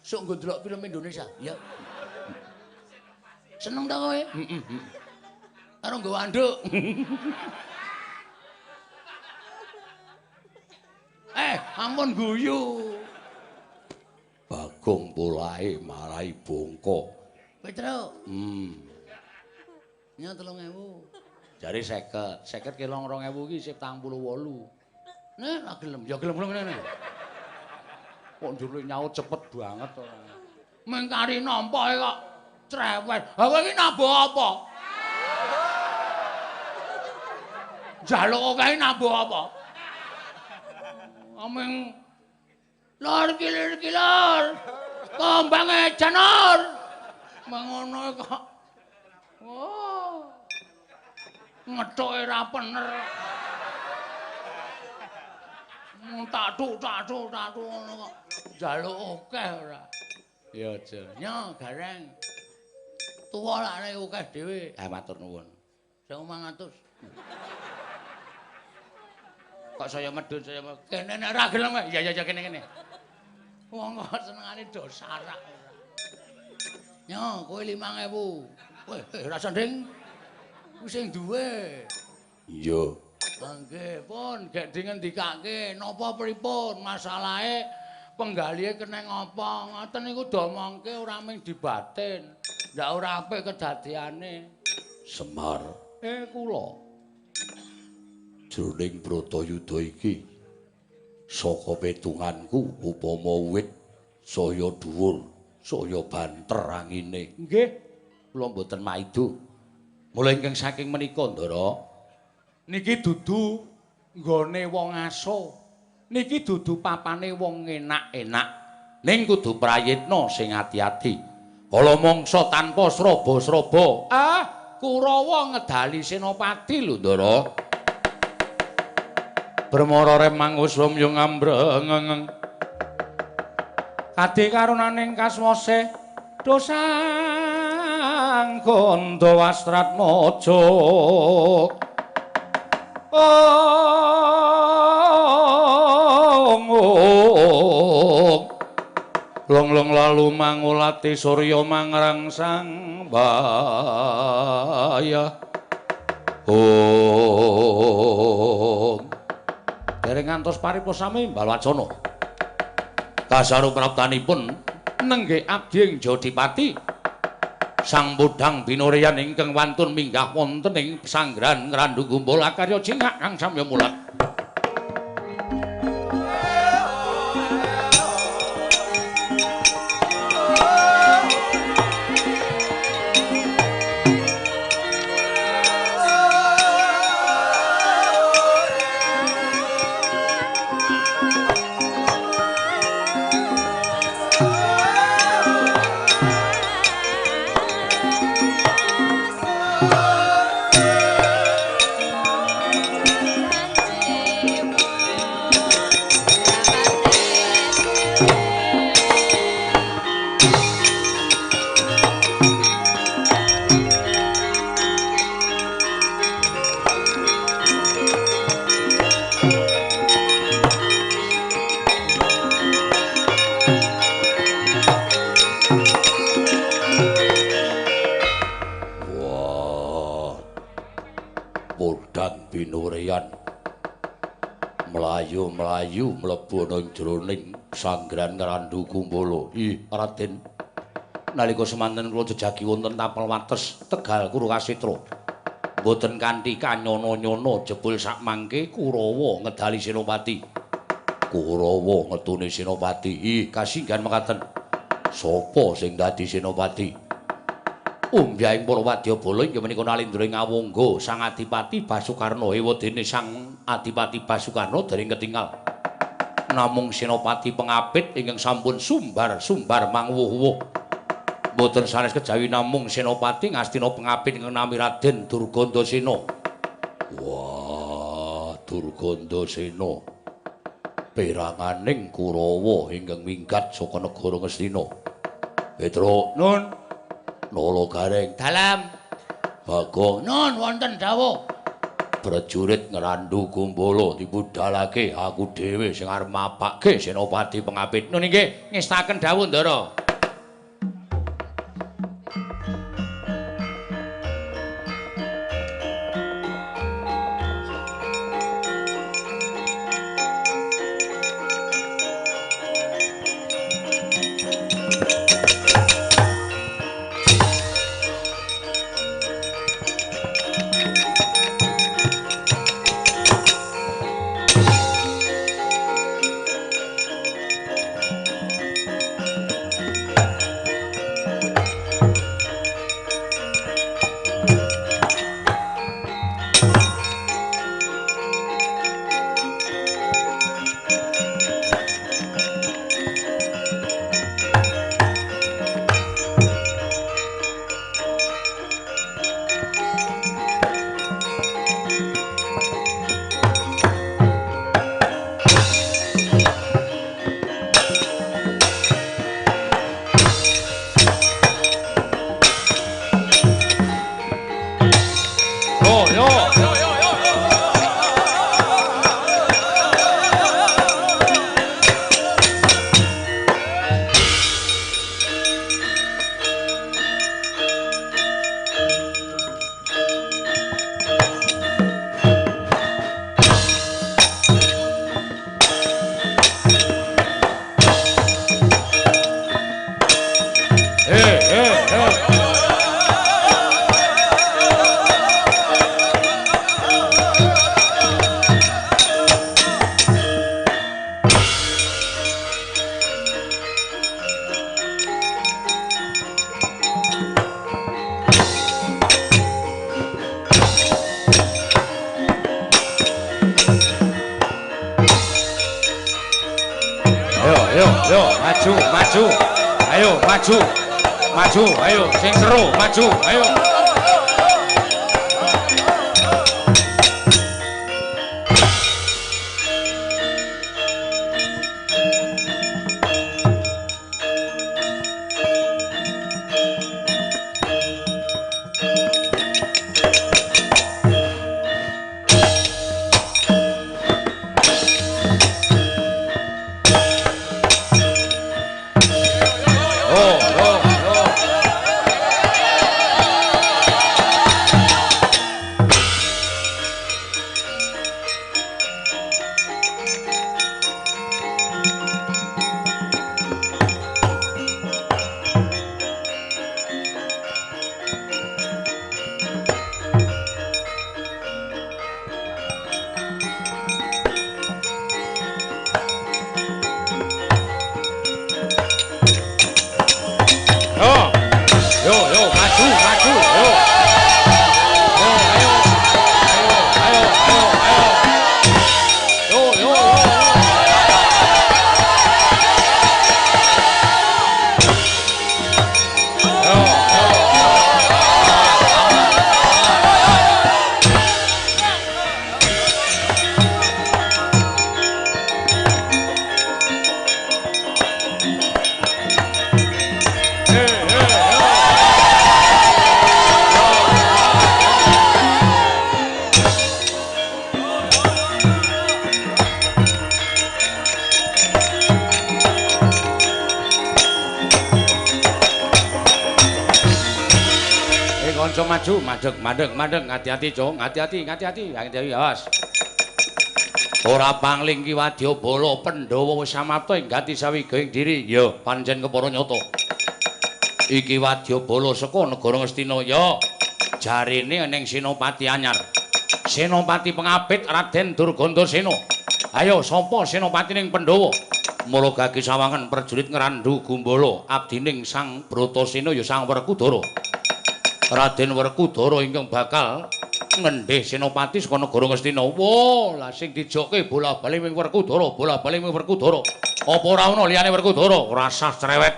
Sok nggo ndelok film Indonesia. Ya. Seneng ta kowe? Heeh. Karo nggo anduk. Ampun guyu. Bagong polahe marai bongko. Petro. Nya 3000. Jare 50. 50 kelong 2000 iki isih 48. Nek ra gelem, ya gelem-gelem ngene. Kok njur nyaut cepet banget to. Mengkari nampa kok cerewet. Ha kowe iki nabuh apa? Njaluk kae nabuh apa? Ameng lor kilir kilor. Kombange janur. Mengono kok. Oh. Ngethuke ra pener. Tak tuk tak tuk tak tuk ngono kok. Njaluk akeh ora. Ya aja. Nyo gareng. Tuwa lak akeh dhewe. Ah matur nuwun. 1500. Kok saya medun saya kene nek ora gelem. Ya ya ya kene kene. Wong kok senengane do sarak ora. Nyo kowe 5000. Weh, ora sanding. Kuwi sing duwe. Iya. Nggih, pun gek dingendikake napa pripun masalahe penggalihe keneng apa ngoten niku domongke ora mung dibatin. Ndak ora apik kedadiane. Semar. Kula jroning Bratayuda iki Saka petunganku upama wit saya dhuwur, saya banter angine. Nggih, kula mboten maido. Mula ingkang saking menika, Ndara, niki dudu nggone wong aso. Niki dudu papane wong enak-enak. Ning kudu prayitna sing ati-ati. Kala mangsa tanpa sraba-sraba. Ah, Kurawa ngedali senopati lho, Ndara. Bremara remang usum yung ambrengeng. Kadi karunaning kaswase dosang gondo wastratmaja. Ong ong. Long-long lalu mangulati surya mangrangsang baya. Om. Dereng ngantos paripurna sami Balwacana. Kasaru praptanipun nenggih abdi ing Jodipati. Sang Podhang Binoryan ingkang wantun minggah wonten ing pesanggrahan Ngrandu Gumbul akarya cingak kang samya mulat. Mlayu-mlayu mlebu ana ing jroning sanggrahan Ngrandu Kumbala. Ih, Raden. Nalika semanten kula jejagi wonten tapel wates Tegal Kurukasitra. Mboten kanthi kanyono-nyono jebul sakmangke Kurawa ngedali Senopati. Kurawa ngetune Senopati. Ih, kasinggan mekaten. Sapa sing dadi Senopati? Umbyahing para wadyabala inggih menika Nalindra ing Awangga Sang Adipati Basukarna. Ewadene Sang Adipati Basukarna dereng ketingal. Namung Senopati pengapit ingkang sampun sumbar-sumbar mangwuh-wuh. Mboten sanes kejawi namung Senopati Ngastina pengapit ingkang nami Raden Durgandasena. Wah, Durgandasena. Peranganing Kurawa ingkang minggat saka negara Ngastina. Petruk, nun. Nala Gareng, dalam. Bagong, nun wonten dawuh. Prajurit Ngrandu Kumbala dibudalake aku dhewe sing arep mapake Senopati pengapit. Nun inggih ngestaken dawuh, Ndara. Yo, maju, maju. Ayo, maju. Maju, ayo, sing seru, maju, ayo. Maju, madeg, madeg, madeg, hati-hati, Cung, hati-hati, hati-hati, hati-hati, awas. Ora pangling ki wadyabala Pandhawa wis samapta ing gati sawigaing diri. Ya, pancen kepara nyata. Iki wadyabala saka negara Ngastina. Ya, jarene ning Senopati anyar. Senopati pengabit Raden Durgandasena. Ayo, sapa senopati ning Pandhawa? Mula gagi sawangan prajurit ngrandu gumbala abdining Sang Bratasena ya Sang Werkudara. Raden Werkudara ingkang bakal ngendhih senopati saka negara Ngastina. Wah, lah sing dijokke bola-bali ming Werkudara, bola-bali ming Werkudara. Apa ora ana liyane Werkudara? Ora sah cerewet.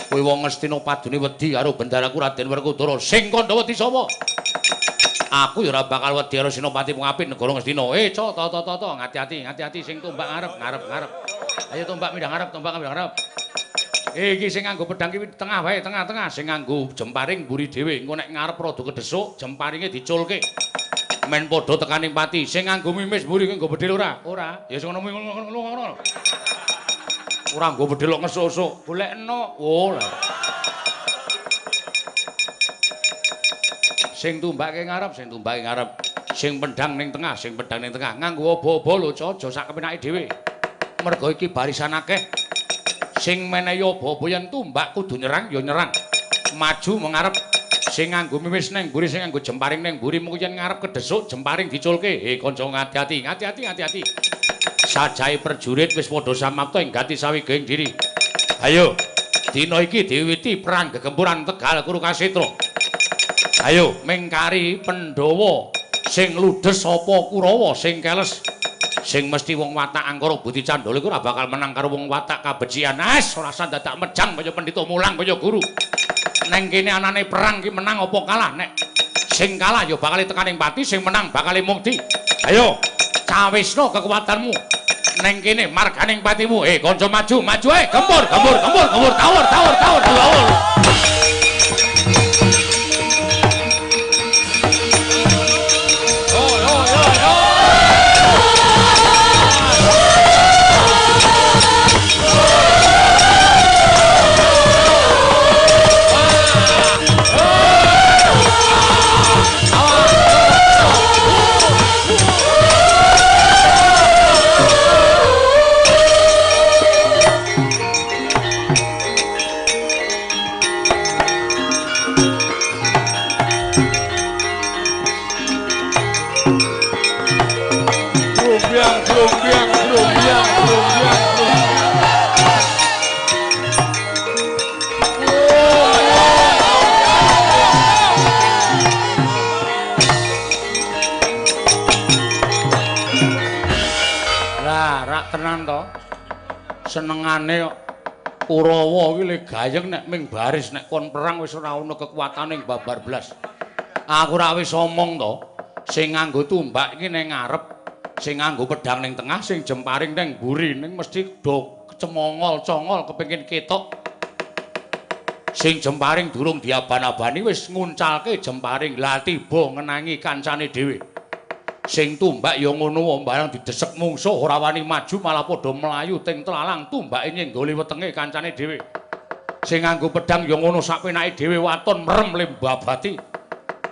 Kowe wong Ngastina padune wedi karo bendaraku Raden Werkudara. Sing kandha wedi sapa? Aku ya ora bakal wedi karo senopati pengapit negara Ngastina. Eh, co, to, to, to, hati-hati, hati-hati sing tombak ngarep, ngarep, ngarep. Ayo tombak pindah ngarep, tombak pindah ngarep. Iki sing nganggo pedhang ki tengah wae, tengah-tengah. Sing nganggo jemparing mburi dhewe. Engko nek ngarep rada kedesuk, jemparinge diculke. Men padha tekaning pati. Sing nganggo mimis mburi nganggo bedhil ora? Ora. Ya sing ngono ngono. Ora nggo bedhil kok ngesuk-esuk. Golekno. Oh lah. Sing tumbake ngarep, sing tumbake ngarep. Sing pedhang ning tengah, sing pedhang ning tengah. Nganggo obo-obo lho, aja sak kepenake dhewe. Mergo iki barisan akeh. Sing menehi obo-obo yen tumbak kudu nyerang ya nyerang. Maju mengarep. Sing nganggo mimis neng mburi, sing nganggo jemparing neng mburi, mung yen ngarep kedesuk jemparing diculke. He kanca ngati-ati, ngati-ati, ngati-ati. Sajahe prajurit wis padha samapta ing gati sawigaing diri. Ayo, dina iki diwiwiti perang gegempuran Tegal Kurukasetra. Ayo mengkari Pandhawa sing ludes apa Kurawa sing keles. Sing mesti wong watak angkara budi candala iku ora bakal menang karo wong watak kabecikan. As ora usah dadak mejang kaya pendhita mulang kaya guru. Neng kene anane perang ki menang apa kalah nek sing kalah ya bakal tekaning pati, sing menang bakal mukti. Ayo cawisno kekuatanmu. Neng kene marganing patimu. Eh kanca maju, maju ae, gempur, gempur, gempur, gempur, tawur, tawur, tawur, tawur. Senengane kok Kurawa iki le gayeng nek ming baris nek kon perang wis ora ana kekuatane babar blas. Aku ora wis omong to, sing nganggo tumbak iki ning ngarep, sing nganggo pedhang ning tengah, sing jemparing ning mburi, ning mesti do cemongol-congol kepengin ketok. Sing jemparing durung diaban-abani wis nguncalke jemparing, lah tiba ngenangi kancane dhewe. Sing tumbak ya ngono barang didesek mungsuh ora wani maju malah padha mlayu ting tlalang tumbake nyenggoli wetenge kancane dhewe. Sing nganggo pedhang ya ngono sak penake dhewe waton merem le mbabati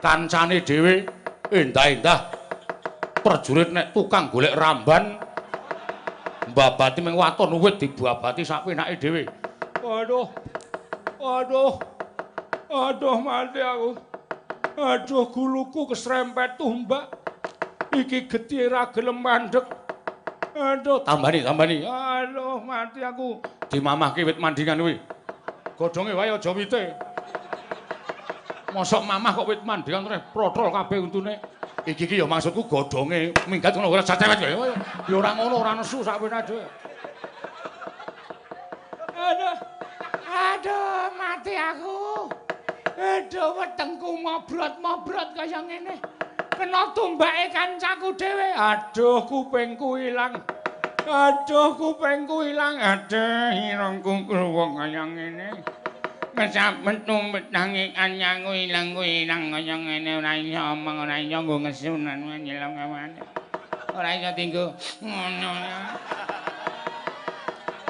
kancane dhewe. Endah-endah prajurit nek tukang golek ramban mbabati ming waton wit dibabati sak penake dhewe. Aduh. Aduh. Aduh mati aku. Aduh guluku kesrempet tumbak. Iki getih ra gelem mandek. Aduh, tambani, tambani. Aduh, mati aku. Dimamahke wit mandingan kuwi. Godhonge wae aja wite. Mosok mamah kok wit mandingan terus protol kabeh untune. Iki iki ya maksudku godhonge minggat ngono ora cewek ya. Ya ora ngono, ora nesu sak penake dhewe. Aduh. Aduh, mati aku. Aduh, wetengku mobrot-mobrot kaya ngene. Kena tumbake kancaku dhewe. Aduh, kupingku ilang. Aduh, kupingku ilang. Aduh, irungku kluwung kaya ngene. Kesapet tumbet tangi kancaku ilang, ku ilang kaya ngene ora iso omong, ora iso nggo ngesunan nyelong kawane. Ora iso dinggo ngono.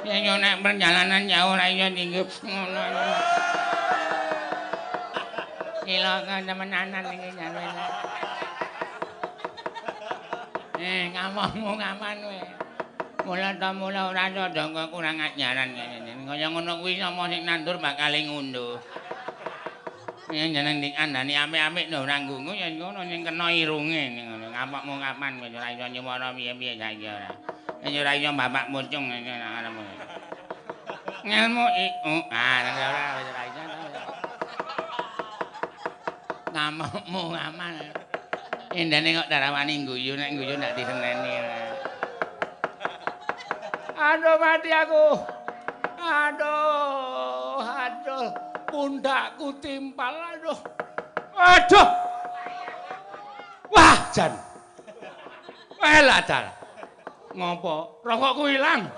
Yen nek perjalanan jauh ora iso dinggo ngono. Cilaka temenanan iki jane. Ngamukmu ngaman kowe. Mula ta mula ora candha kurang ajaran ngene. Kaya ngono kuwi sapa sing nandur bakal ngunduh. Yen jeneng dikandani apik-apik lho ora nggungu ya ngono sing kena irunge ngono. Ngamukmu kapan kowe ora iso nyuwara piye-piye saiki ora. Yen ora iso bapak pocong ngene arepmu. Ngelmu iku ah ora wis ora iso. Ngamukmu ngaman. Endane kok darawani guyu nek guyu ndak diseneni. Aduh mati aku. Aduh, aduh, pundakku timpal aduh. Aduh. Wah, jan. Welah dal. Ngopo? Rokokku ilang.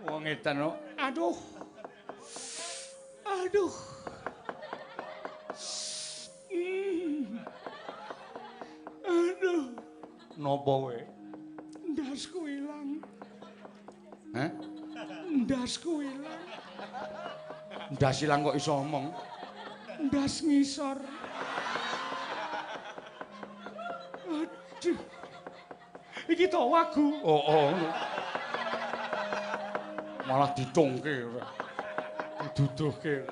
Wong edan kok. Aduh. Aduh. Aduh. Napa kowe? Ndasku ilang. Hah? Ndasku ilang. Ndas ilang kok iso omong? Ndas ngisor. Aduh. Iki to wagu. Oh, oh. Malah ditungke ora. Diduduhke.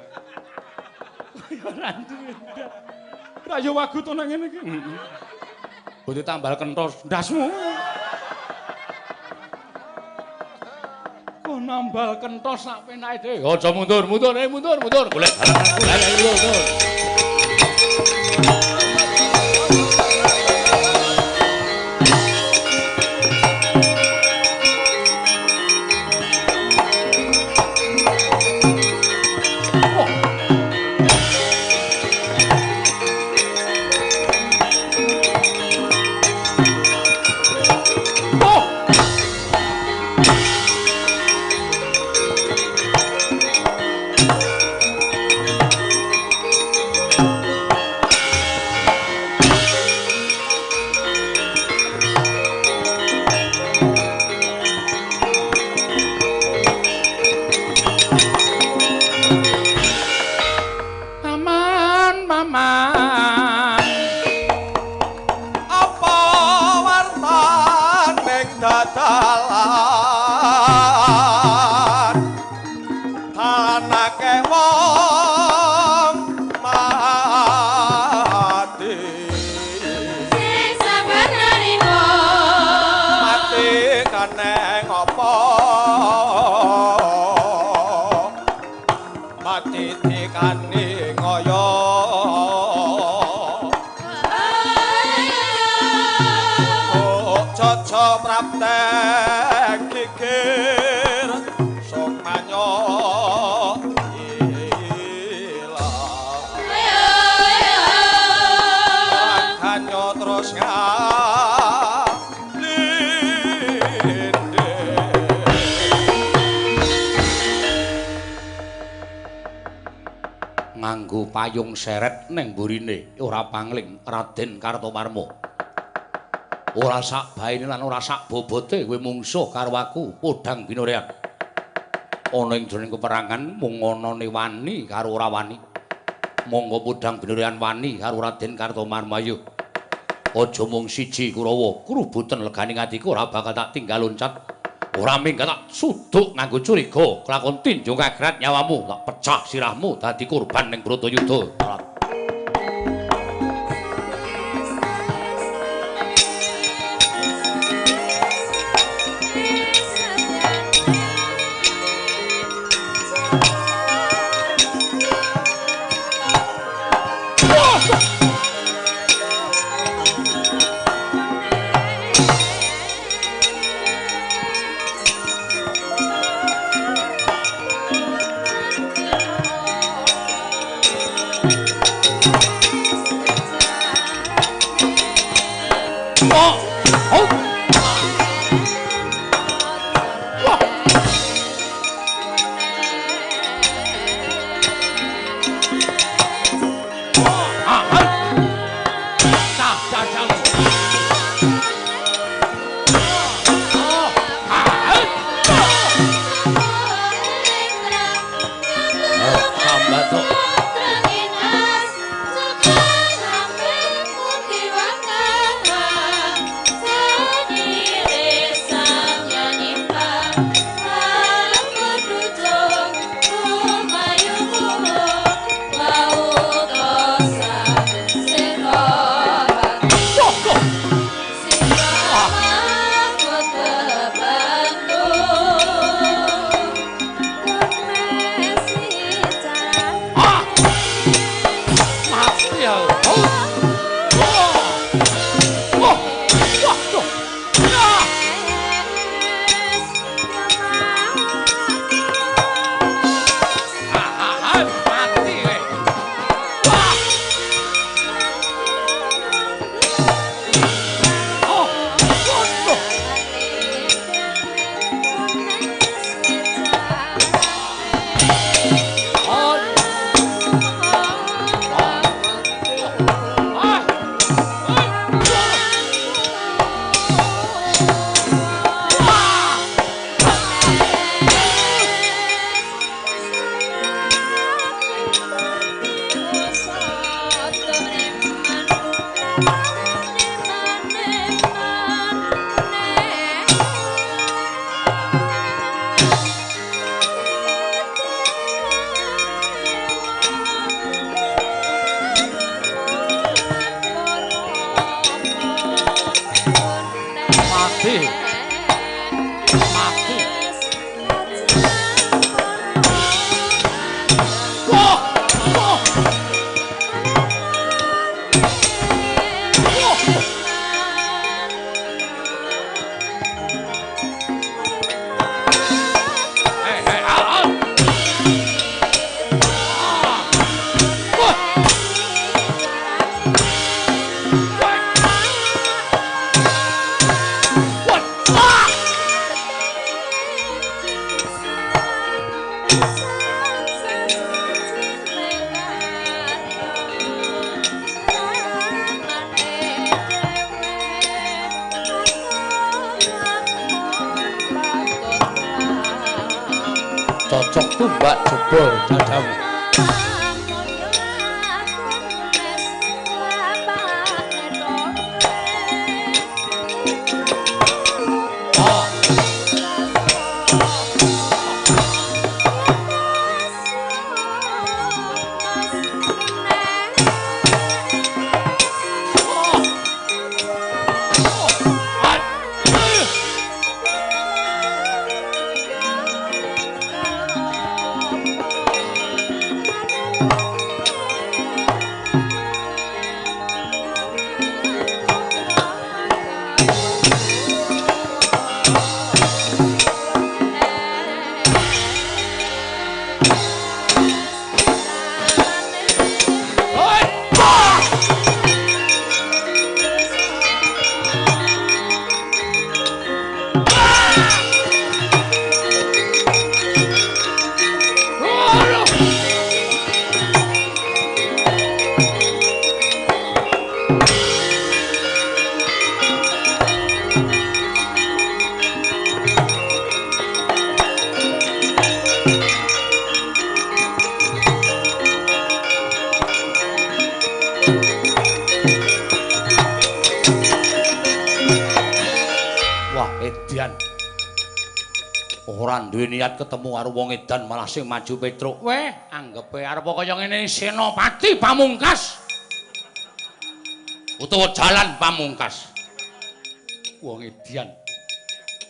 Ora duwe ndas. Ra yo wagu to nang ngene iki. Heeh. Bote tambal kentos ndasmu. Kok nambal kentos sak penake dhewe. Aja mundur, mundur, mundur, mundur. Golek golek mundur. Caca praptek. geger sukmanya ilang raganya terus nganggo payung seret ning mburine ora pangling Raden Kartomarma. Ora sak baene lan ora sak bobote kowe mungsuh karo aku Podhang Binoryan. Ana ing jroning peperangan mung anane wani karo ora wani. Monggo Podhang Binoryan wani karo Raden Kartomarma ayo. Aja mung siji Kurawa, krubuten leganing atiku ora bakal tak tinggal loncat. Ora minggat tak suduk nganggo curiga kelakon tinjung kagrat nyawamu tak pecah sirahmu dadi korban ning Bratayuda. Cocok tumbak jebol dadamu. Wah, edan. Ora duwe niat ketemu karo wong edan malah sing maju Petruk. Weh, anggepe arep kaya ngene Senopati Pamungkas. Utawa Jalan Pamungkas. Wong edan.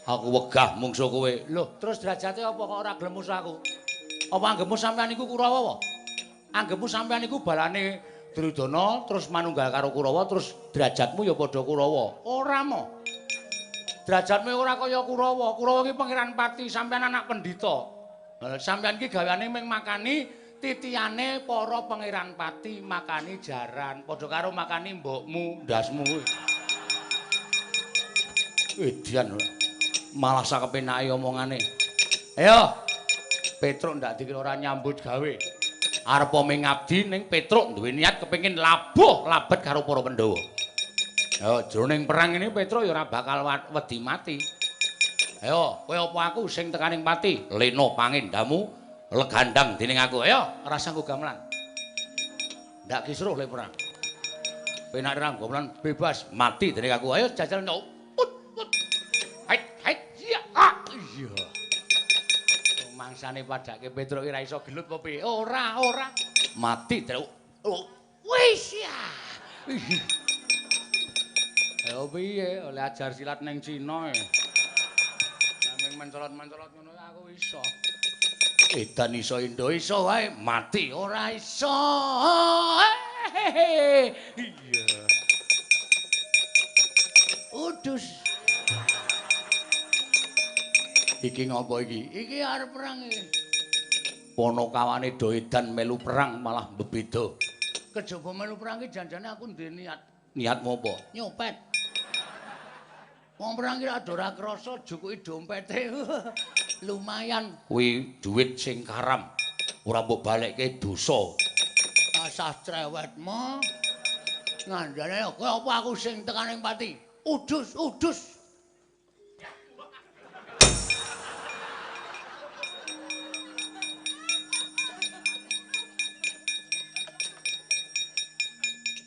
Aku wegah mungsuh kowe. Lho, terus derajate apa kok ora gelem musuh aku? Apa anggepmu sampean iku Kurawa apa? Anggepmu sampean iku balane Duryudana terus manunggal karo Kurawa terus derajatmu ya padha Kurawa. Ora mo. Derajatmu ora kaya Kurawa. Kurawa ki pangeran pati, sampean anak pendhita. Sampean ki gaweane mung makani titiyane para pangeran pati, makani jaran, padha karo makani mbokmu, ndasmu kuwi. Edian ora. Malah sakepenake omongane. Ayo. Petruk ndak dikira ora nyambut gawe. Arep mengabdi ning Petruk duwe niat kepengin labuh labet karo para Pandhawa. Ayo, jroning perang ini Petruk ya ora bakal wedi mati. Ayo, kowe apa aku sing tekaning pati? Lena pangendamu legandang dening aku. Ayo, rasa nggo gamelan. Ndak kisruh le perang. Penak ra gamelan bebas mati dening aku. Ayo jajal no. Put put. Hait hait ya. Ah, iya. Mangsane padake Petruk ki ra iso gelut apa piye? Ora, ora. Mati terus. Wis ya. Ayo piye oleh ajar silat ning Cina e. Namung mencolot-mencolot ngono aku iso. Edan iso indo iso wae mati ora iso. Iya. Udus. Iki ngopo iki? Iki arep perang iki. Ponokawane do edan melu perang malah bebeda. Kejaba melu perang iki janjane aku duwe niat. Niatmu apa? Nyopet. Wong perang ki ora krasa jukuki dompete. Lumayan kuwi duit sing karam. Ora mbok balekke dosa. Asah crewetmu. Ngandane kowe apa aku sing tekaning pati? Udus, udus.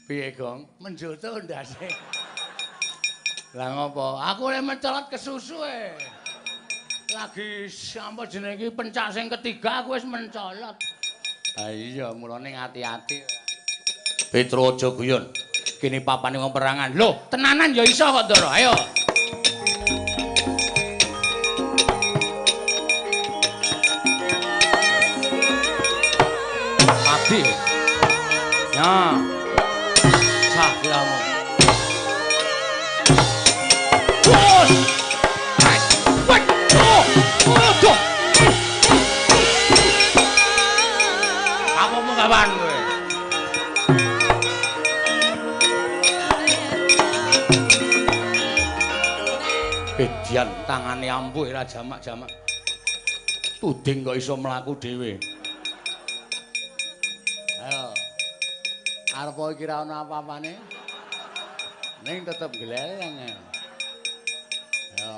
Piye, Gong? Menjoto ndase. Lah ngopo? Aku oleh mencolot kesusu e. Lagi apa jenenge iki pencak sing ketiga aku wis mencolot. Ha iya, mulane ati-ati. Petro aja guyon. Kene papane wong perangan. Lho, tenanan ya iso kok, Ndara. Ayo. Mati. Ya. Cah kiramu. Bos. Aduh. Apa mau kapan kowe? Edian tangane ampuh ora jamak-jamak. Tuding kok iso mlaku dhewe. Ayo. Arep iki ra ono apa-apane. Ning tetep gleleng. Ayo.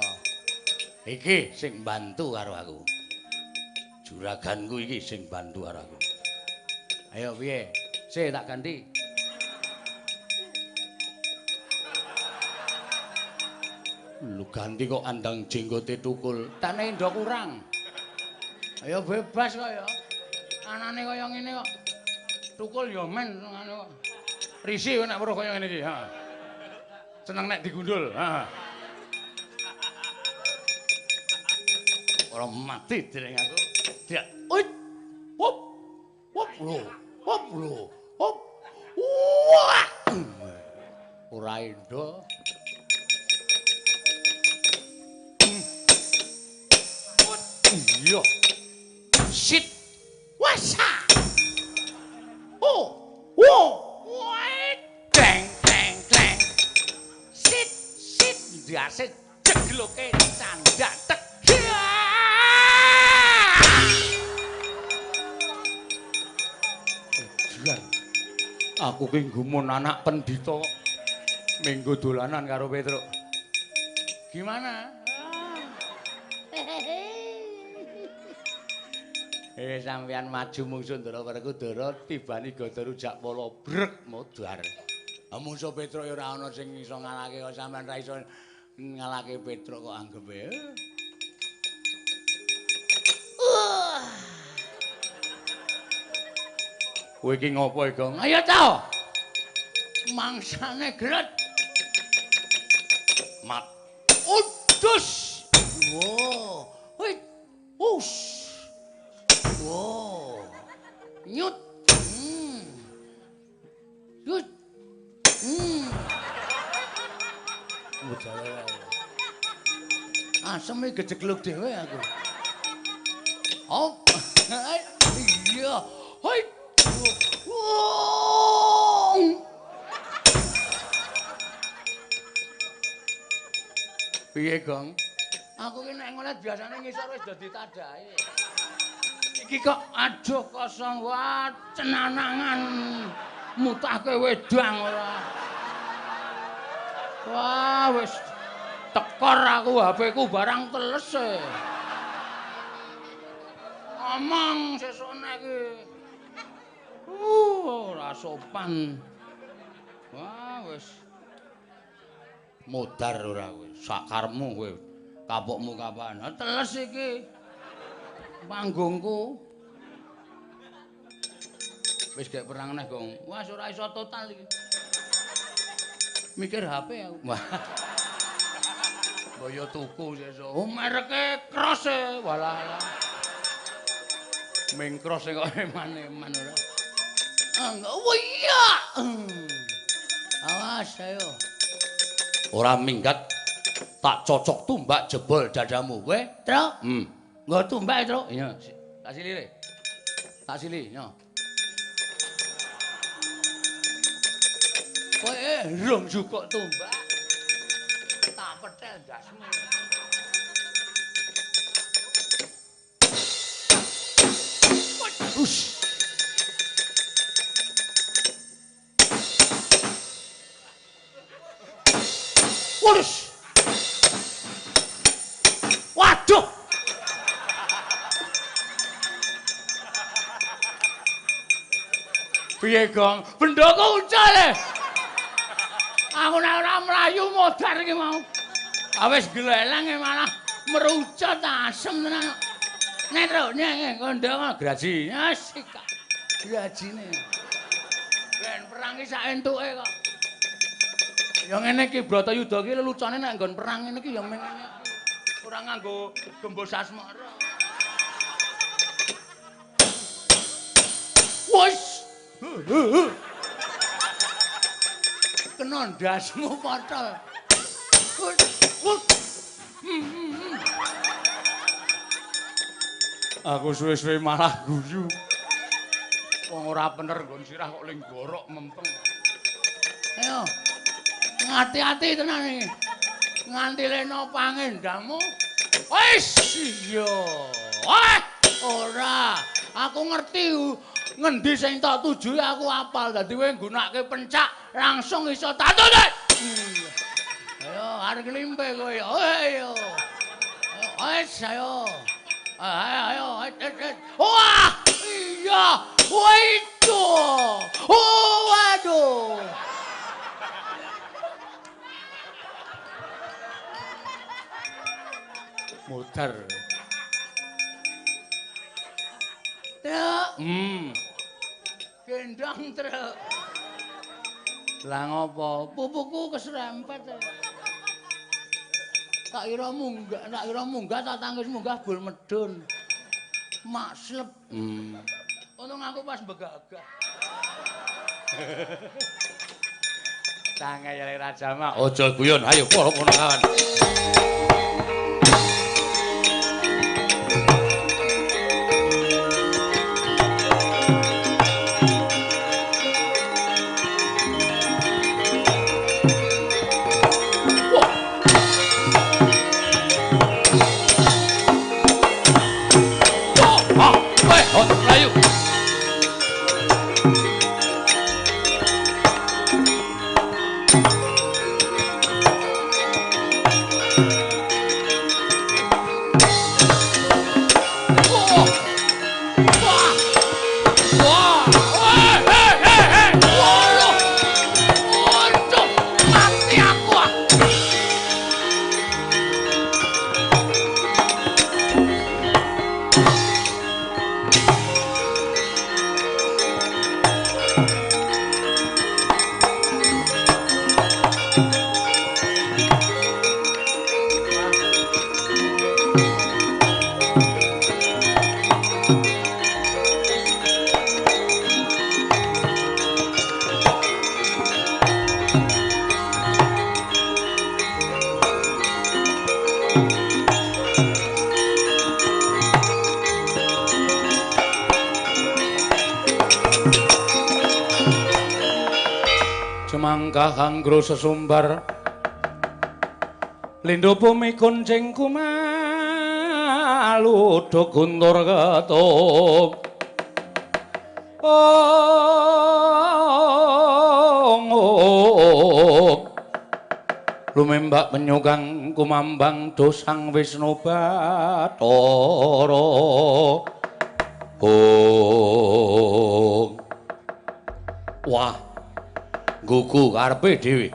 Iki sing bantu karo aku. Juraganku iki sing bantu karo aku. Ayo piye? Sik tak ganti. Lu ganti kok andang jenggote tukul. Tane endo kurang. Ayo bebas kok ya. Anane kaya ngene kok. Tukul ya men ngono kok. Risi nek weruh kaya ngene iki, heeh. Seneng nek digundul, heeh. Ora mati dereng aku. Dia. Uit. Hop. Hop lho. Hop lho. Hop. Wah. Ora endo. Iya. Sit. Wasa. Oh. Wo. Wah. Deng deng deng. Sit sit ndase jegloke candak tek. Aku ki gumun anak pendhita kok. Minggu dolanan karo Petruk. Gimana? Sampeyan maju mungsuh Ndara Werkudara tibani Gada Rujak Pala brek modar. Mungsuh Petruk ya ora ana sing iso ngalahke kok sampeyan ra iso ngalahke Petruk kok anggepe. Kowe iki ngopo, Gong? Ayo ta. Mangsane gret. Mat. Udus. Wo. Hoi. Us. Wo. Nyut. Nyut. Aseme gejegluk dhewe aku. Hop. Iya. Hoi. Piye, Gong? Aku ki nek ngolet biasane ngisor wis dadi tadahe. Iki kok aduh kosong wae cenanangan mutahke wedang ora. Wah, wis tekor aku HP-ku barang teles e. Omong sesone iki. Ora sopan. Wah, wis modar ora kowe. Sakarmu kowe. Kapokmu kapan? Teles iki. Panggungku. Wis gek perang neh, Gong. Wah, ora iso total iki. Mikir HP aku. Wah. Boyo tuku sesuk. Oh, mereke Cross e. Walah. Ming Cross e kok eman-eman ora. Oh iya. Awas ayo. Ora minggat tak cocok tumbak jebol dadamu kowe, Truk. Nggo tumbak, Truk. Iya, tak sili re. Tak sili, yo. Kowe rong jukuk tumbak. Tak petel ndasmu. Us. Wurus. Waduh. Piye, Gong? Bendoko uncal e. Aku nek ora mlayu modar iki mau. Wis gleleng malah merucut asem tenan. Nek Truk, nek kondo graji. Asik. Grajine. Ben perang iki sak entuke kok. Ya ngene iki Bratayuda iki lelucone nek nggon perang ngene iki ya meng ngene iki. Ora nganggo gembos asmara. Wes. Kena ndasmu potol. Aku suwe-suwe malah guyu. Wong ora bener nggon sirah kok ling gorok mempeng. Ayo. Ngati-ati tenan iki. Nganti leno pangendamu. Wis iya. Wah, ora. Aku ngerti ngendi sing tak tuju aku apal. Dadi kowe nggunakake pencak langsung iso tatune. Ayo arep nglimpe kowe. Ayo. Wis ayo. Ayo, ayo. Wah, iya. Wah itu. Oh, waduh. Muter. Truk. Gendong truk. Lah ngopo? Pupuku keserempet. Tak kira munggah, tak kira munggah, tak tangkis munggah bul medun. Makslep. Untung aku pas begagah. Sangayale Raja Mak. Aja guyon, ayo para ponakan. Tlatah anggro sesumbar lindho bumi kuncing kumalu do guntur ketum. Oh, lumembak penyukang kumambang dosang Wisnu Bathara. Oh, wah, gugu karepe dhewe.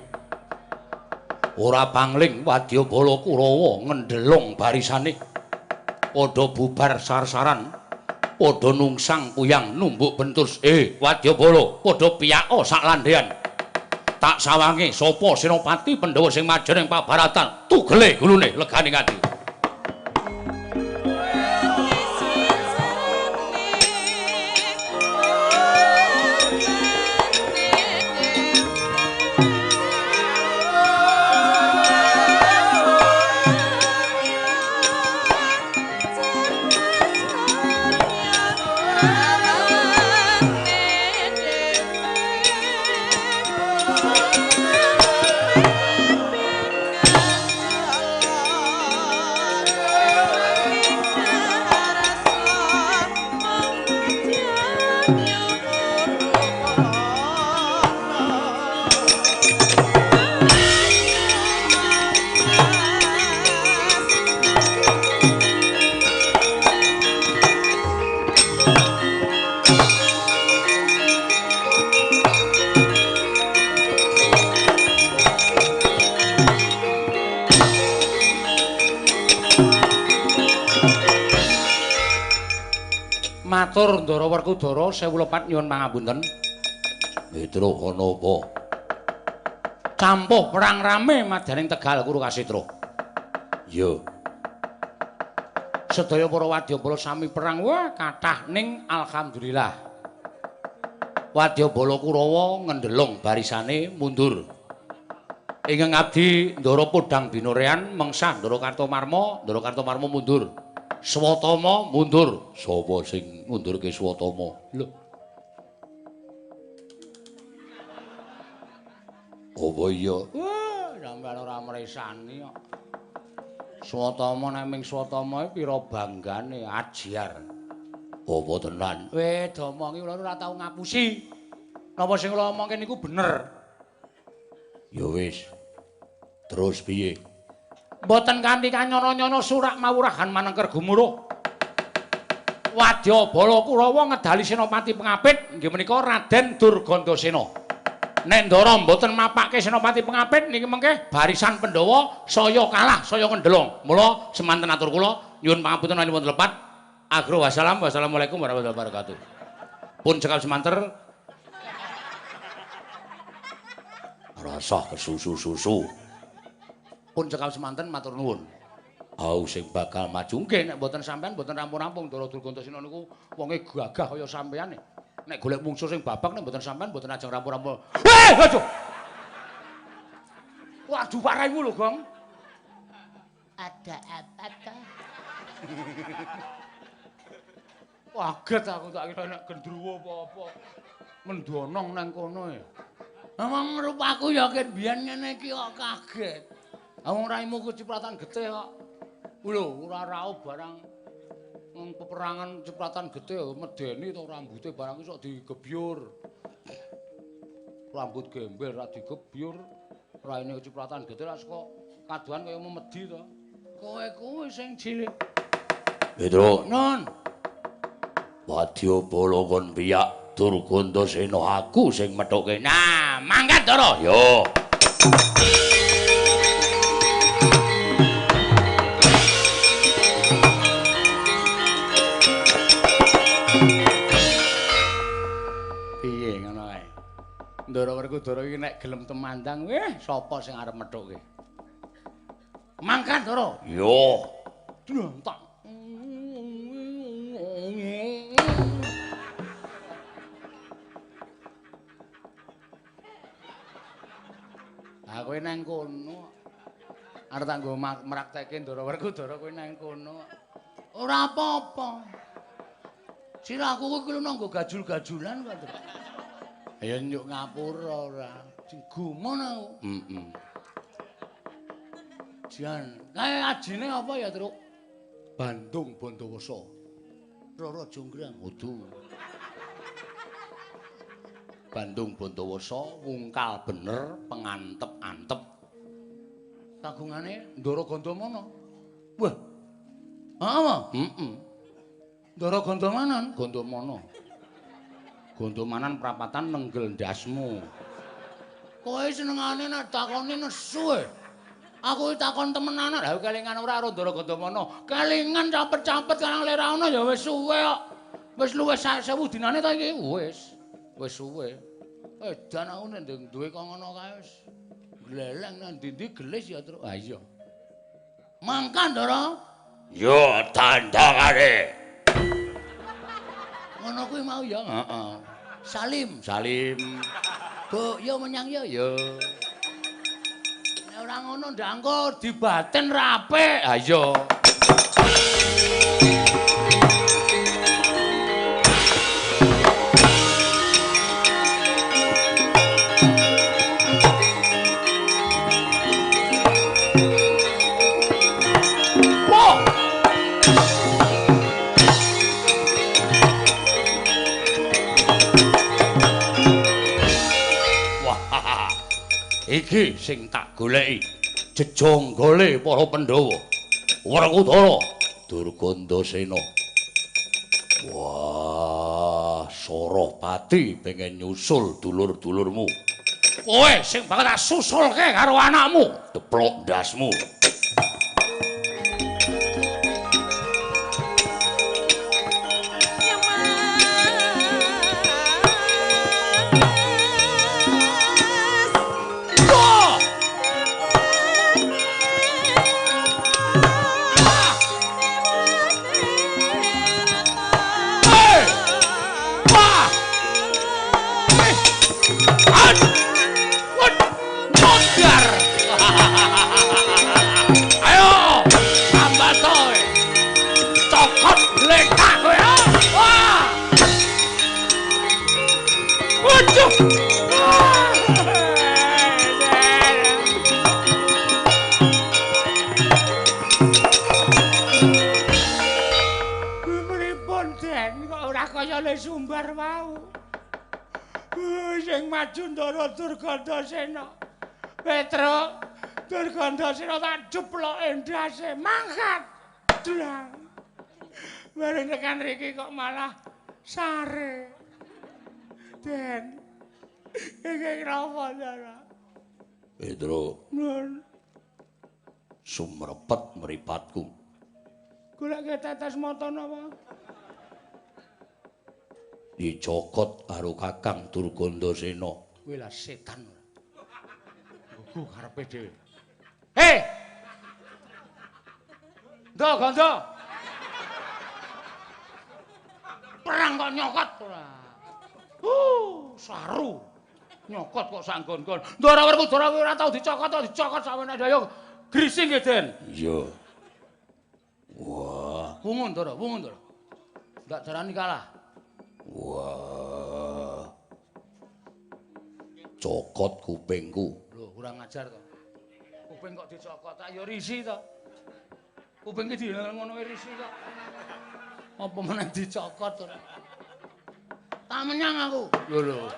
Ora pangling wadyabala Kurawa ngendelung barisane. Padha bubar sar-saran, padha nungsang kuyang numbuk bentus. Wadyabala, padha piyaka sak landhean. Tak sawange sapa senopati Pandhawa sing majen ing pabaratan, tugele gulune legane ngati. Matur Ndara Werkudara sewu lepat nyuwun pangapunten. Mitra ana apa? Campuh perang rame madyaning Tegal Kuru Kasitra. Iya. Sedaya para wadyabala sami perang wah kathah ning alhamdulillah. Wadyabala Kurawa ngendelung barisane mundur. Ingkang abdi Ndara Podhang Binorean mengsah Ndara Kartomarma, Ndara Kartomarma mundur. Swatama mundur. Sapa sing ngundurke Swatama? Lho. Apa iya? Wah, sampeyan ora mresani kok. Swatama nek ming Swatama iki pira banggane ajiar. Apa tenan? Weh, domongi kula ora tau ngapusi. Napa sing kula omongke niku bener? Ya wis. Terus piye? Mboten kanthi kanyono-nyono surak mawurahan manengker gumuruh. Wadyabala Kurawa ngedali Senopati Pengapit inggih menika Raden Durgandasena. Nek ndara mboten mapake Senopati Pengapit niki mengke barisan Pandhawa saya kalah, saya ngendelong. Mula semanten atur kula nyuwun pangapunten wonten lepat. Agro wassalam, wassalamualaikum warahmatullahi wabarakatuh. Pun cekap semanter. Rasah kesusu-susu. Pun cekap semanten matur nuwun. Au sing bakal maju nggih nek mboten sampean mboten rampung-rampung Ndara Durgandasena niku wonge gagah kaya sampean. Nek golek mungsuh sing babak nek mboten sampean mboten ajeng rampung-rampung. Heh, aduh. Waduh paraimu lho, Gong. Ada apa toh? Kaget aku tak kira nek gendruwo apa-apa. Mendonong nang kono ya. Emang rupaku ya ket biyen ngene iki kok kaget. Wong raimu kecipratan getih kok. Lho, ora raup barang nang peperangan cipratan getih medeni to rambute barang iso digebyur. Rambut gembel ra digebyur, raine kecipratan getih ra saka kaduhan kaya memedi to. Kowe kuwi sing cilik. Petro, Non. Wadyabala kon piyak Durgandasena aku sing methuke. Nah, mangkat Ndara. Yo. Piye ngono kae. Ndara Werkudara iki nek gelem temandang, weh sapa sing arep methuke? Mangkat Ndara. Yo. Tak. Ah kowe nang kono. Arep tak nggo mrakteke Ndara Werkudara kowe nang kono. Ora apa-apa. Sirahku kuwi lho nggo gajul-gajulan kok. Ya nyuk ngapura ora. Sing gumun aku. Heeh. Jan, kae ajine apa ya, Truk? Bandung Bondowoso. Roro Jonggrang. Kudu. Bandung Bondowoso wungkal bener pengantep-antep. Kagungane Ndara Gandamana. Wah. Apa? Heeh. Ndara Gandamanan, Gandamana. Gondomanan prapatan nenggel ndasmu. Kowe senengane nek takoni nesu e. Aku takon temenan, lha kelingan ora karo Ndara Gandamana. Kelingan capet-capet karang lera ana ya wis suwe kok. Wis luwih 1000 dinane ta iki? Wis. Wis suwe. Edan aku nek duwe kok ngono kae wis gleleng nang ndi-ndi gelis ya, Truk. Ha iya. Mangkan, Ndara. Yo tandangane. Ngono kuwi mau ya. Heeh. Salim. Salim. Bu, yo menyang yo yo. Nek ora ngono ndak engko dibaten ra apik. Ha iya. Iki sing tak goleki jejonggole para Pandhawa. Werkudara Durgandasena. Wah, Sarapati pengen nyusul dulur-dulurmu. Kowe sing bakal tak susulke karo anakmu. Deplok ndasmu. Sumbar wau. Sing maju Ndara Durgandasena. Petruk, Durgandasena tak jeploke ndase mangkat. Dlang. Bareng tekan riki kok malah sare. Den. Iki kenapa, Ndara? Petruk. Nun. Sumrepet mripatku. Goleke tetes mata napa? Dicokot karo Kakang Durgandasena. Kuwi lah setan. Gugu karepe dhewe. Hei! Ndo Ganda. Perang kok nyokot ora. Saru. Nyokot kok sak nggon-nggon. Ndara Werkudara kuwi ora tau dicokot, tau dicokot sampeyan ayo grisi nggih, Den. Iya. Wah, wungun Ndara, wungun Ndara. Ndak darani kalah. Wah. Cokot kupingku. Lho, kurang ajar to. Kuping kok dicokot, tak ya risi to. Kuping ki ngono risi kok. Apa meneh dicokot ora. Tak menyang aku. Lho lho.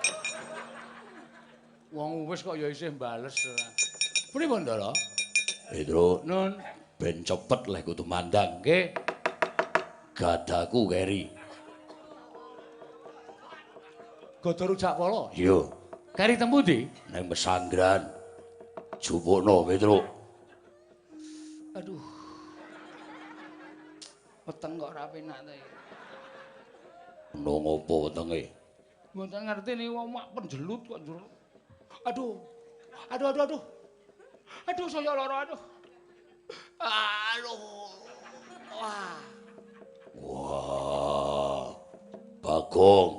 Wong wis kok ya isih bales ora. Pripun, Ndara? Petro, Nun, ben cepet leh kudu mandang. Nggih. Gadaku keri. Gada rujak pala? Iya. Keri temu ndi? Nang pesanggran. Jupukno, Petruk. Aduh. Weteng kok ora penak ta iki. Ono ngopo wetenge? Mboten ngerti niku wong mak penjelut kok njur. Aduh. Aduh aduh aduh. Aduh saya lara aduh. Aduh. Wah. Wah. Bagong.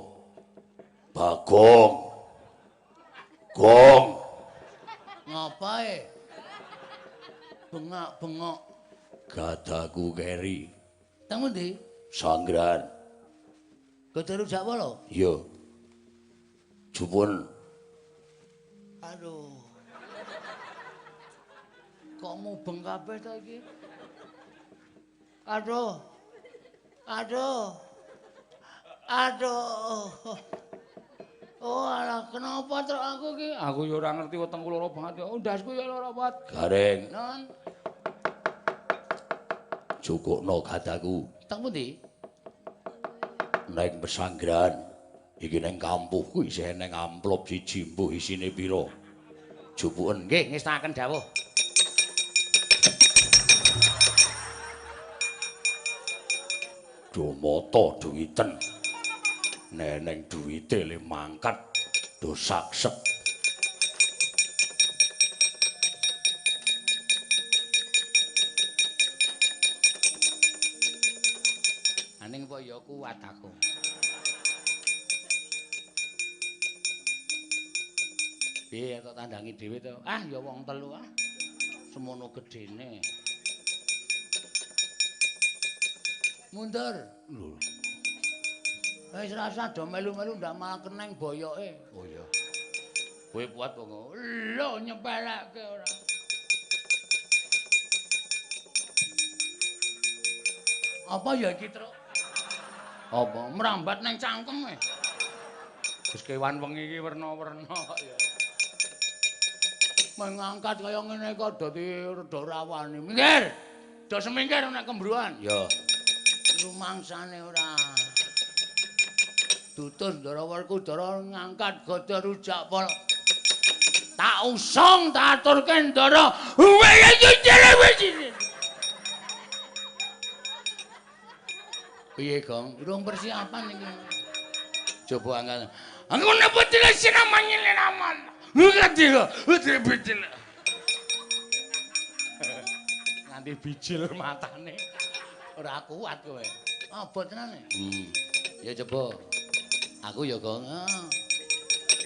Bagong. Gong. Ngapae? Bengak-bengok. Gadaku keri. Teng pundi? Sanggran. Gada rujak pala? Iya. Jupun. Aduh. Kok mubeng kabeh to iki? Aduh. Aduh. Aduh. Oh, alah kenapa truk aku iki? Aku ya ora ngerti wetengku lara banget. Oh, ndasku ya lara banget. Gareng. Non. Cukukno gadaku. Teng pundi? Neng pesanggrahan. Iki neng kampuhku isih neng amplop siji mbuh isine pira. Jupuken. Nggih, ngestakaken dawuh. Do mata duwiten. Neneng duwite le mangkat do saksek. Aning apa ya kuat aku. Piye tok tandangi dhewe to? Ah ya wong telu ah. Semono gedene. Mundur. Lho. Wis rasa do melu-melu ndak malah keneng boyoke. Oh iya. Kowe kuat kok. Lho nyepeleke ora. Apa ya iki, Truk? Apa merambat nang cangkem e? Wis kewan wengi iki werna-werna kok ya. Mengangkat kaya ngene kok dadi rada rawani. Minggir. Do semingkir nek kembruan. Ya. Rumangsane ora. Dutus Ndara Werkudara ngangkat gada rujak pol. Tak usung tak aturke Ndara. Piye, Gong? Urung persiapan iki. Coba angkat. Aku napa sinamanyile naman. Ngerti kok. Nganti bijil matane. Ora kuat kowe. Abot tenan. Ya coba. Aku ya, Gong.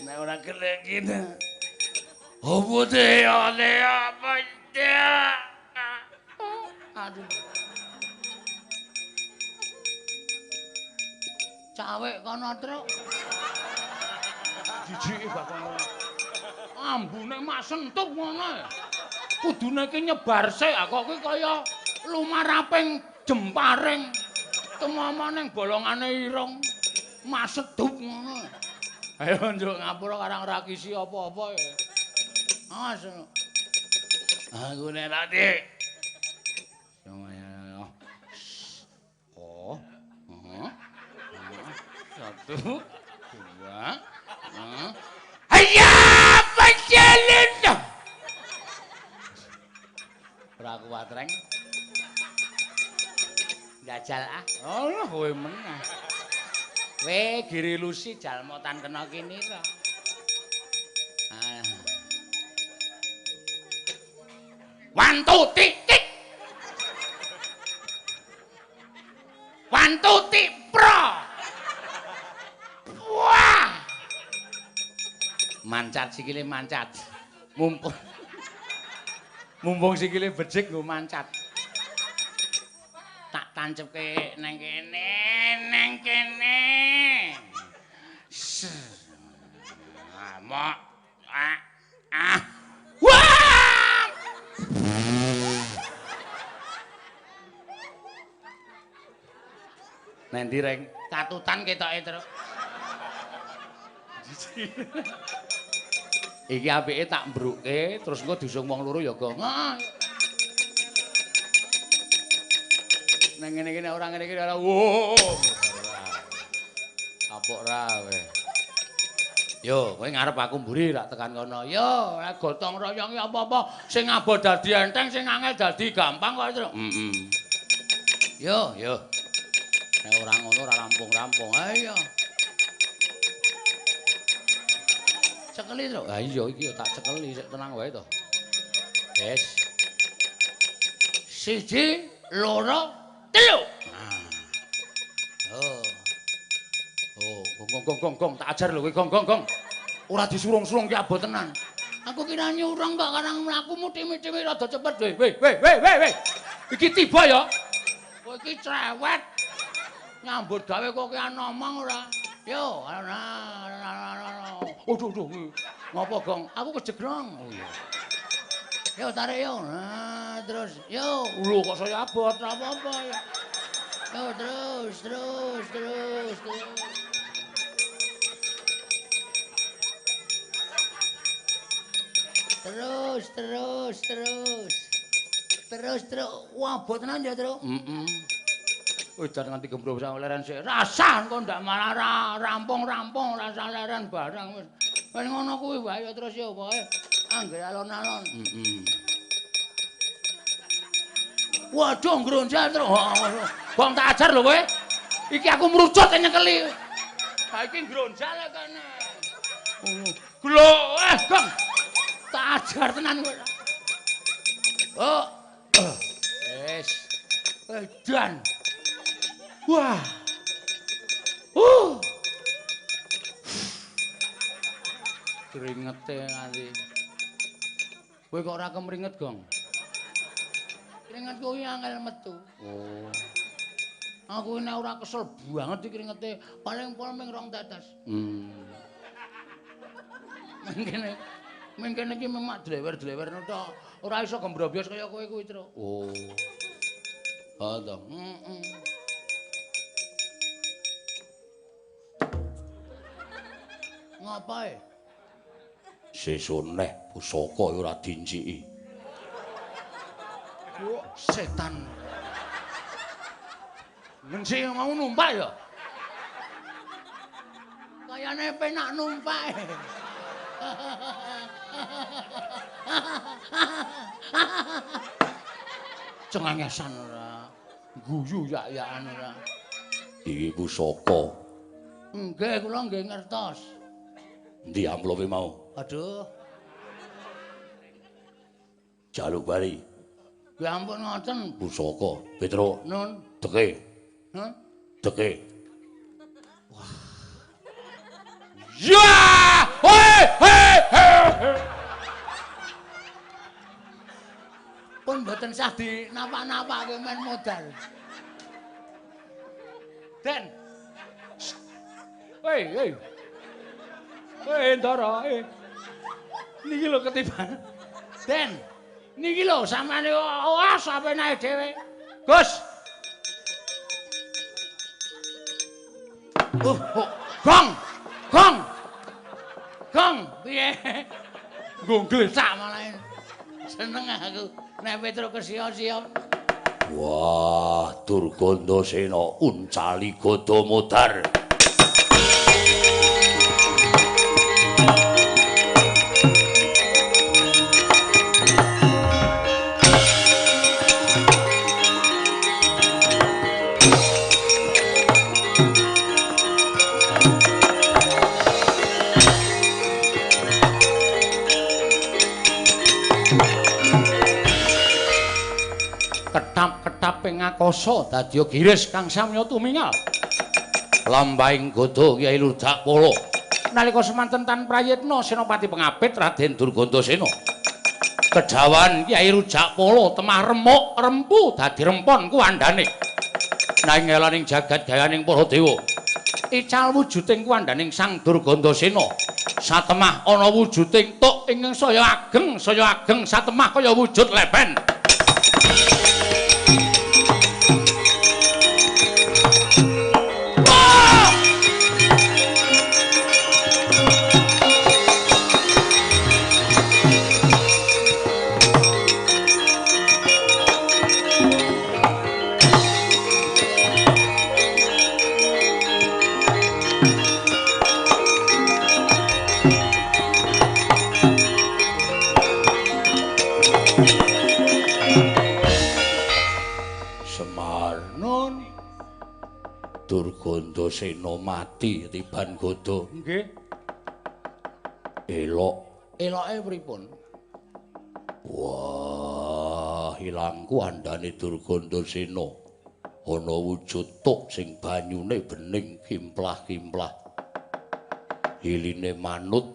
Nek ora gelek iki. Opo te apa ya? Aduh. Cawek kono, Truk. Jijike bakon. Ambune mak sentup ngono. Kudune iki nyebar sik, kok kuwi kaya lumaraping jemparing. Temama ning bolongane irung. Masedup ngono. Ayo njuk ngapura karang ora kisi apa-apa ya. Awas. Aku nek ra Dik. Oh. Oh. 1 2 Hayya pancelen. Ora kuat reng. Jajal ah. Oh, kowe meneh. We Giri Lusi jalma tan kena kini to. Ah. Wantu titik. Wantu tipro. Wah. Mancat sikile mancat. Mumpung mumpung sikile becik nggo mancat. Tak tancepke nang kene, nang kene. Mok. Ah. Ah. Wah! Nang ndi, Reng? Katutan ketoke, Truk. Iki apike tak mbruke terus engko diusung wong loro ya, Gong. Heeh. Nang ngene iki nek ora ngene iki ora. Wo. Kapok ra kowe. Yo, kowe ngarep aku mburi rak tekan kono. Yo, nek gotong royong ya apa-apa, sing abot dadi enteng, sing angel dadi gampang kok, Truk. Heeh. Yo, yo. Nek ora ngono ora rampung-rampung. Ayo. Cekeli, Truk. Ha iya iki tak cekeli sik tenang wae to. Wis. 1 2 3. Oh. Oh, gong gong gong gong tak ajar lho kowe gong gong gong. Ora disurung-surung ki abot tenan. Aku kira nyurung kok karang mlakumu timi-timi rada cepet. Weh weh weh weh weh weh. Iki tiba ya. Kowe iki cerewet. Nyambut gawe kok ki ngomong ora. Yo, ana. Aduh, aduh. Ngopo, Gong? Aku kejegrong. Oh iya. Yo tarik yo. Nah, terus. Yo, lho kok saya abot, ora apa-apa ya. Yo terus, terus, terus, terus. Terus, terus, terus. Terus, terus. Wah, abot tenan ya, Tru. Heeh. Wis jan nganti gembro sak leren sik. Rasah engko ndak malah rampung-rampung rasah leren barang wis. Wis ngono kuwi wae ya terus ya pokoke anggere alon-alon. Heeh. Waduh ngronjal terus. Bong tak ajar lho kowe. Iki aku mrucut nyekeli. Ha iki ngronjal kene. Glo, Gong. Tak ajar tenan kowe. Oh. Wis. Edan. Wah. Kringete nganti. Kowe kok ora kemringet, Gong? Kringet kuwi angel metu. Oh. Aku nek ora kesel banget iki kringete, paling pol ming 2 tetes. Mengkene iki memang dlewer-dlewer tok. Ora iso gembrobyos kaya kowe kuwi, Tru. Oh. Ha to. Heeh. Ngapae? Sesuk neh pusaka ora dinciki. Wah, setan. Ngenciki mau numpak ya? Kayane penak numpak. Cengengesan ora. Guyu yak-yakan ora. Iki pusaka. Nggih, kula nggih ngertos. Endi amplope mau? Aduh. Jaluk bali. Ya ampun ngoten. Pusaka, Petro. Nun. Deke. Hah? Deke. Wah. Ya! Hei, hei, hei. Pun mboten sah dinapak-napake men modal. Den. Hei, hei. Hei, Ndara, eh. Niki lho ketiban. Den. Niki lho sampeyan wah sampeyan dhewe. Gus. Gong. Gong. Gong, piye? Nggo glesak malah. Seneng aku nek Petro kesio-sio. Wah, Durgandasena uncali gada modar. Ketap-ketap ing akasa dadi giris kang samya tumingal. Lambahing gada Kyai Lurjakpala. Nalika semanten tan prayitna Senopati Pengapit Raden Durgandasena. Kejawan Kyai Rujakpala temah remuk rempu dadi rempon kuwandane. Nanging elaning jagat gayaning para dewa. Ical wujuding kuwandaning Sang Durgandasena. Satemah ana wujuding tuk ingkang saya ageng satemah kaya wujud lepen. Durgandasena mati tiban gada. Nggih. Elok. Eloke pripun? Wah, ilang kuandane Durgandasena. Ana wujud tuk sing banyune bening kimplah-kimplah. Iline manut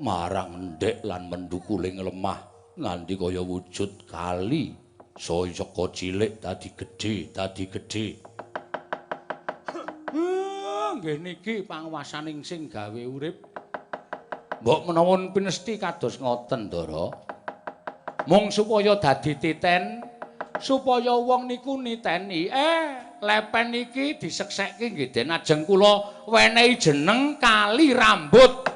marang endhek lan mendukuling lemah nganti kaya wujud kali. Saya saka cilik dadi gedhe, dadi gedhe. Nggih niki panguwasaning sing gawe urip. Mbok menawa pinesti kados ngoten, Ndara. Mung supaya dadi titen, supaya wong niku niteni, lepen iki diseksekke nggih Den, ajeng kula wenehi jeneng Kali Rambut.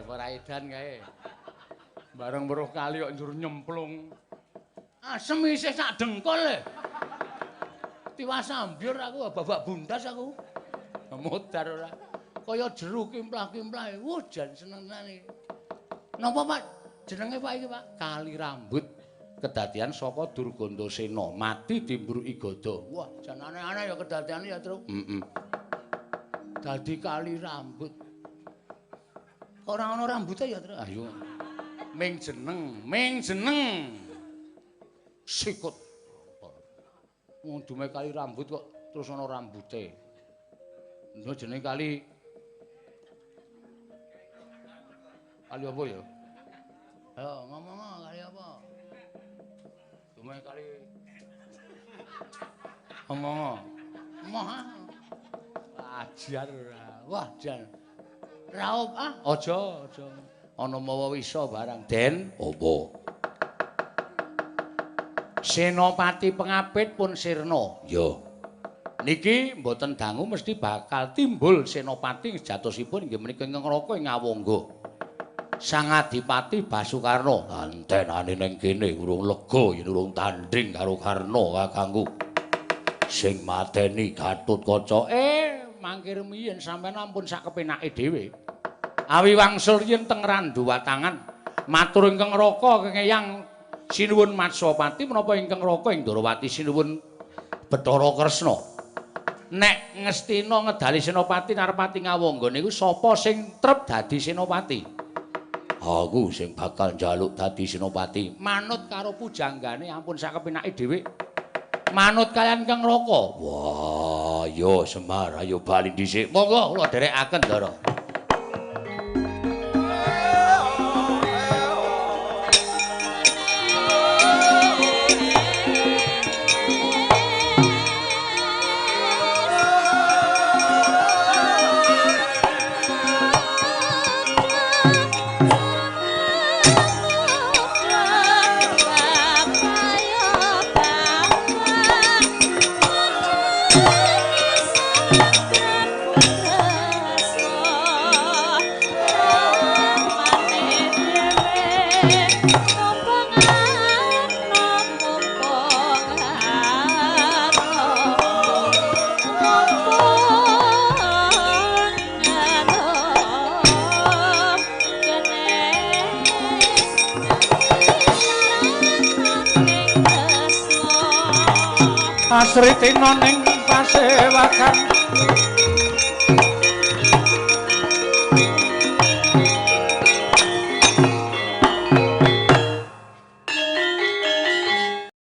Ora edan kae. Bareng weruh kali kok njur nyemplung. Asem isih sak dengkul e. Tiwas ambyur aku, babak bundas aku. Modar ora. Kaya jeru kimplah-kimplah. Wuh, jan seneng tenan iki. Napa, Pak? Jenenge Pak iki, Pak? Kali Rambut. Kedadian saka Durgandasena mati dimbruki gada. Wah, jan aneh-aneh ya kedadiane ya, Truk. Heeh. Dadi Kali Rambut. Kok ora ana rambute ya, Truk? Ayo. Ming jeneng, ming jeneng. Sikut. Wong dume Kali Rambut kok terus ana rambute. Lha jenenge kali kali apa ya? Ayo ngomong kali apa? Dume kali ngomong. Moh. Ajar ora. Wah, jan. Raup ah. Aja, aja. Ana mawa wisa barang, Den. Apa? Senopati Pengapit pun sirna. Ya. Niki mboten dangu mesti bakal timbul senopati sejatosipun inggih menika ingkang Raka ing Ngawangga. Sang Adipati Basukarna. Antenane ning kene urung lega yen urung tandhing karo Karna kakangku. Sing mateni Gatotkaca. Mangke rumiyin sampeyan ampun sak kepenake dhewe. Awi wangsul yen teng Randuwatangan matur ingkang Raka kengeyang sinuwun Matswapati menapa ingkang Raka ing Ndorowati sinuwun Bathara Kresna. Nek Ngastina ngedali senopati Narpati Ngawangga niku sapa sing trep dadi senopati? Aku sing bakal njaluk dadi senopati. Manut karo pujanggane ampun sak kepenake dhewe. Manut kaliyan Kang Raka. Wah, yo Semar, ayo bali dhisik. Monggo kula dherekaken, Ndara. Asritina ning pasewakan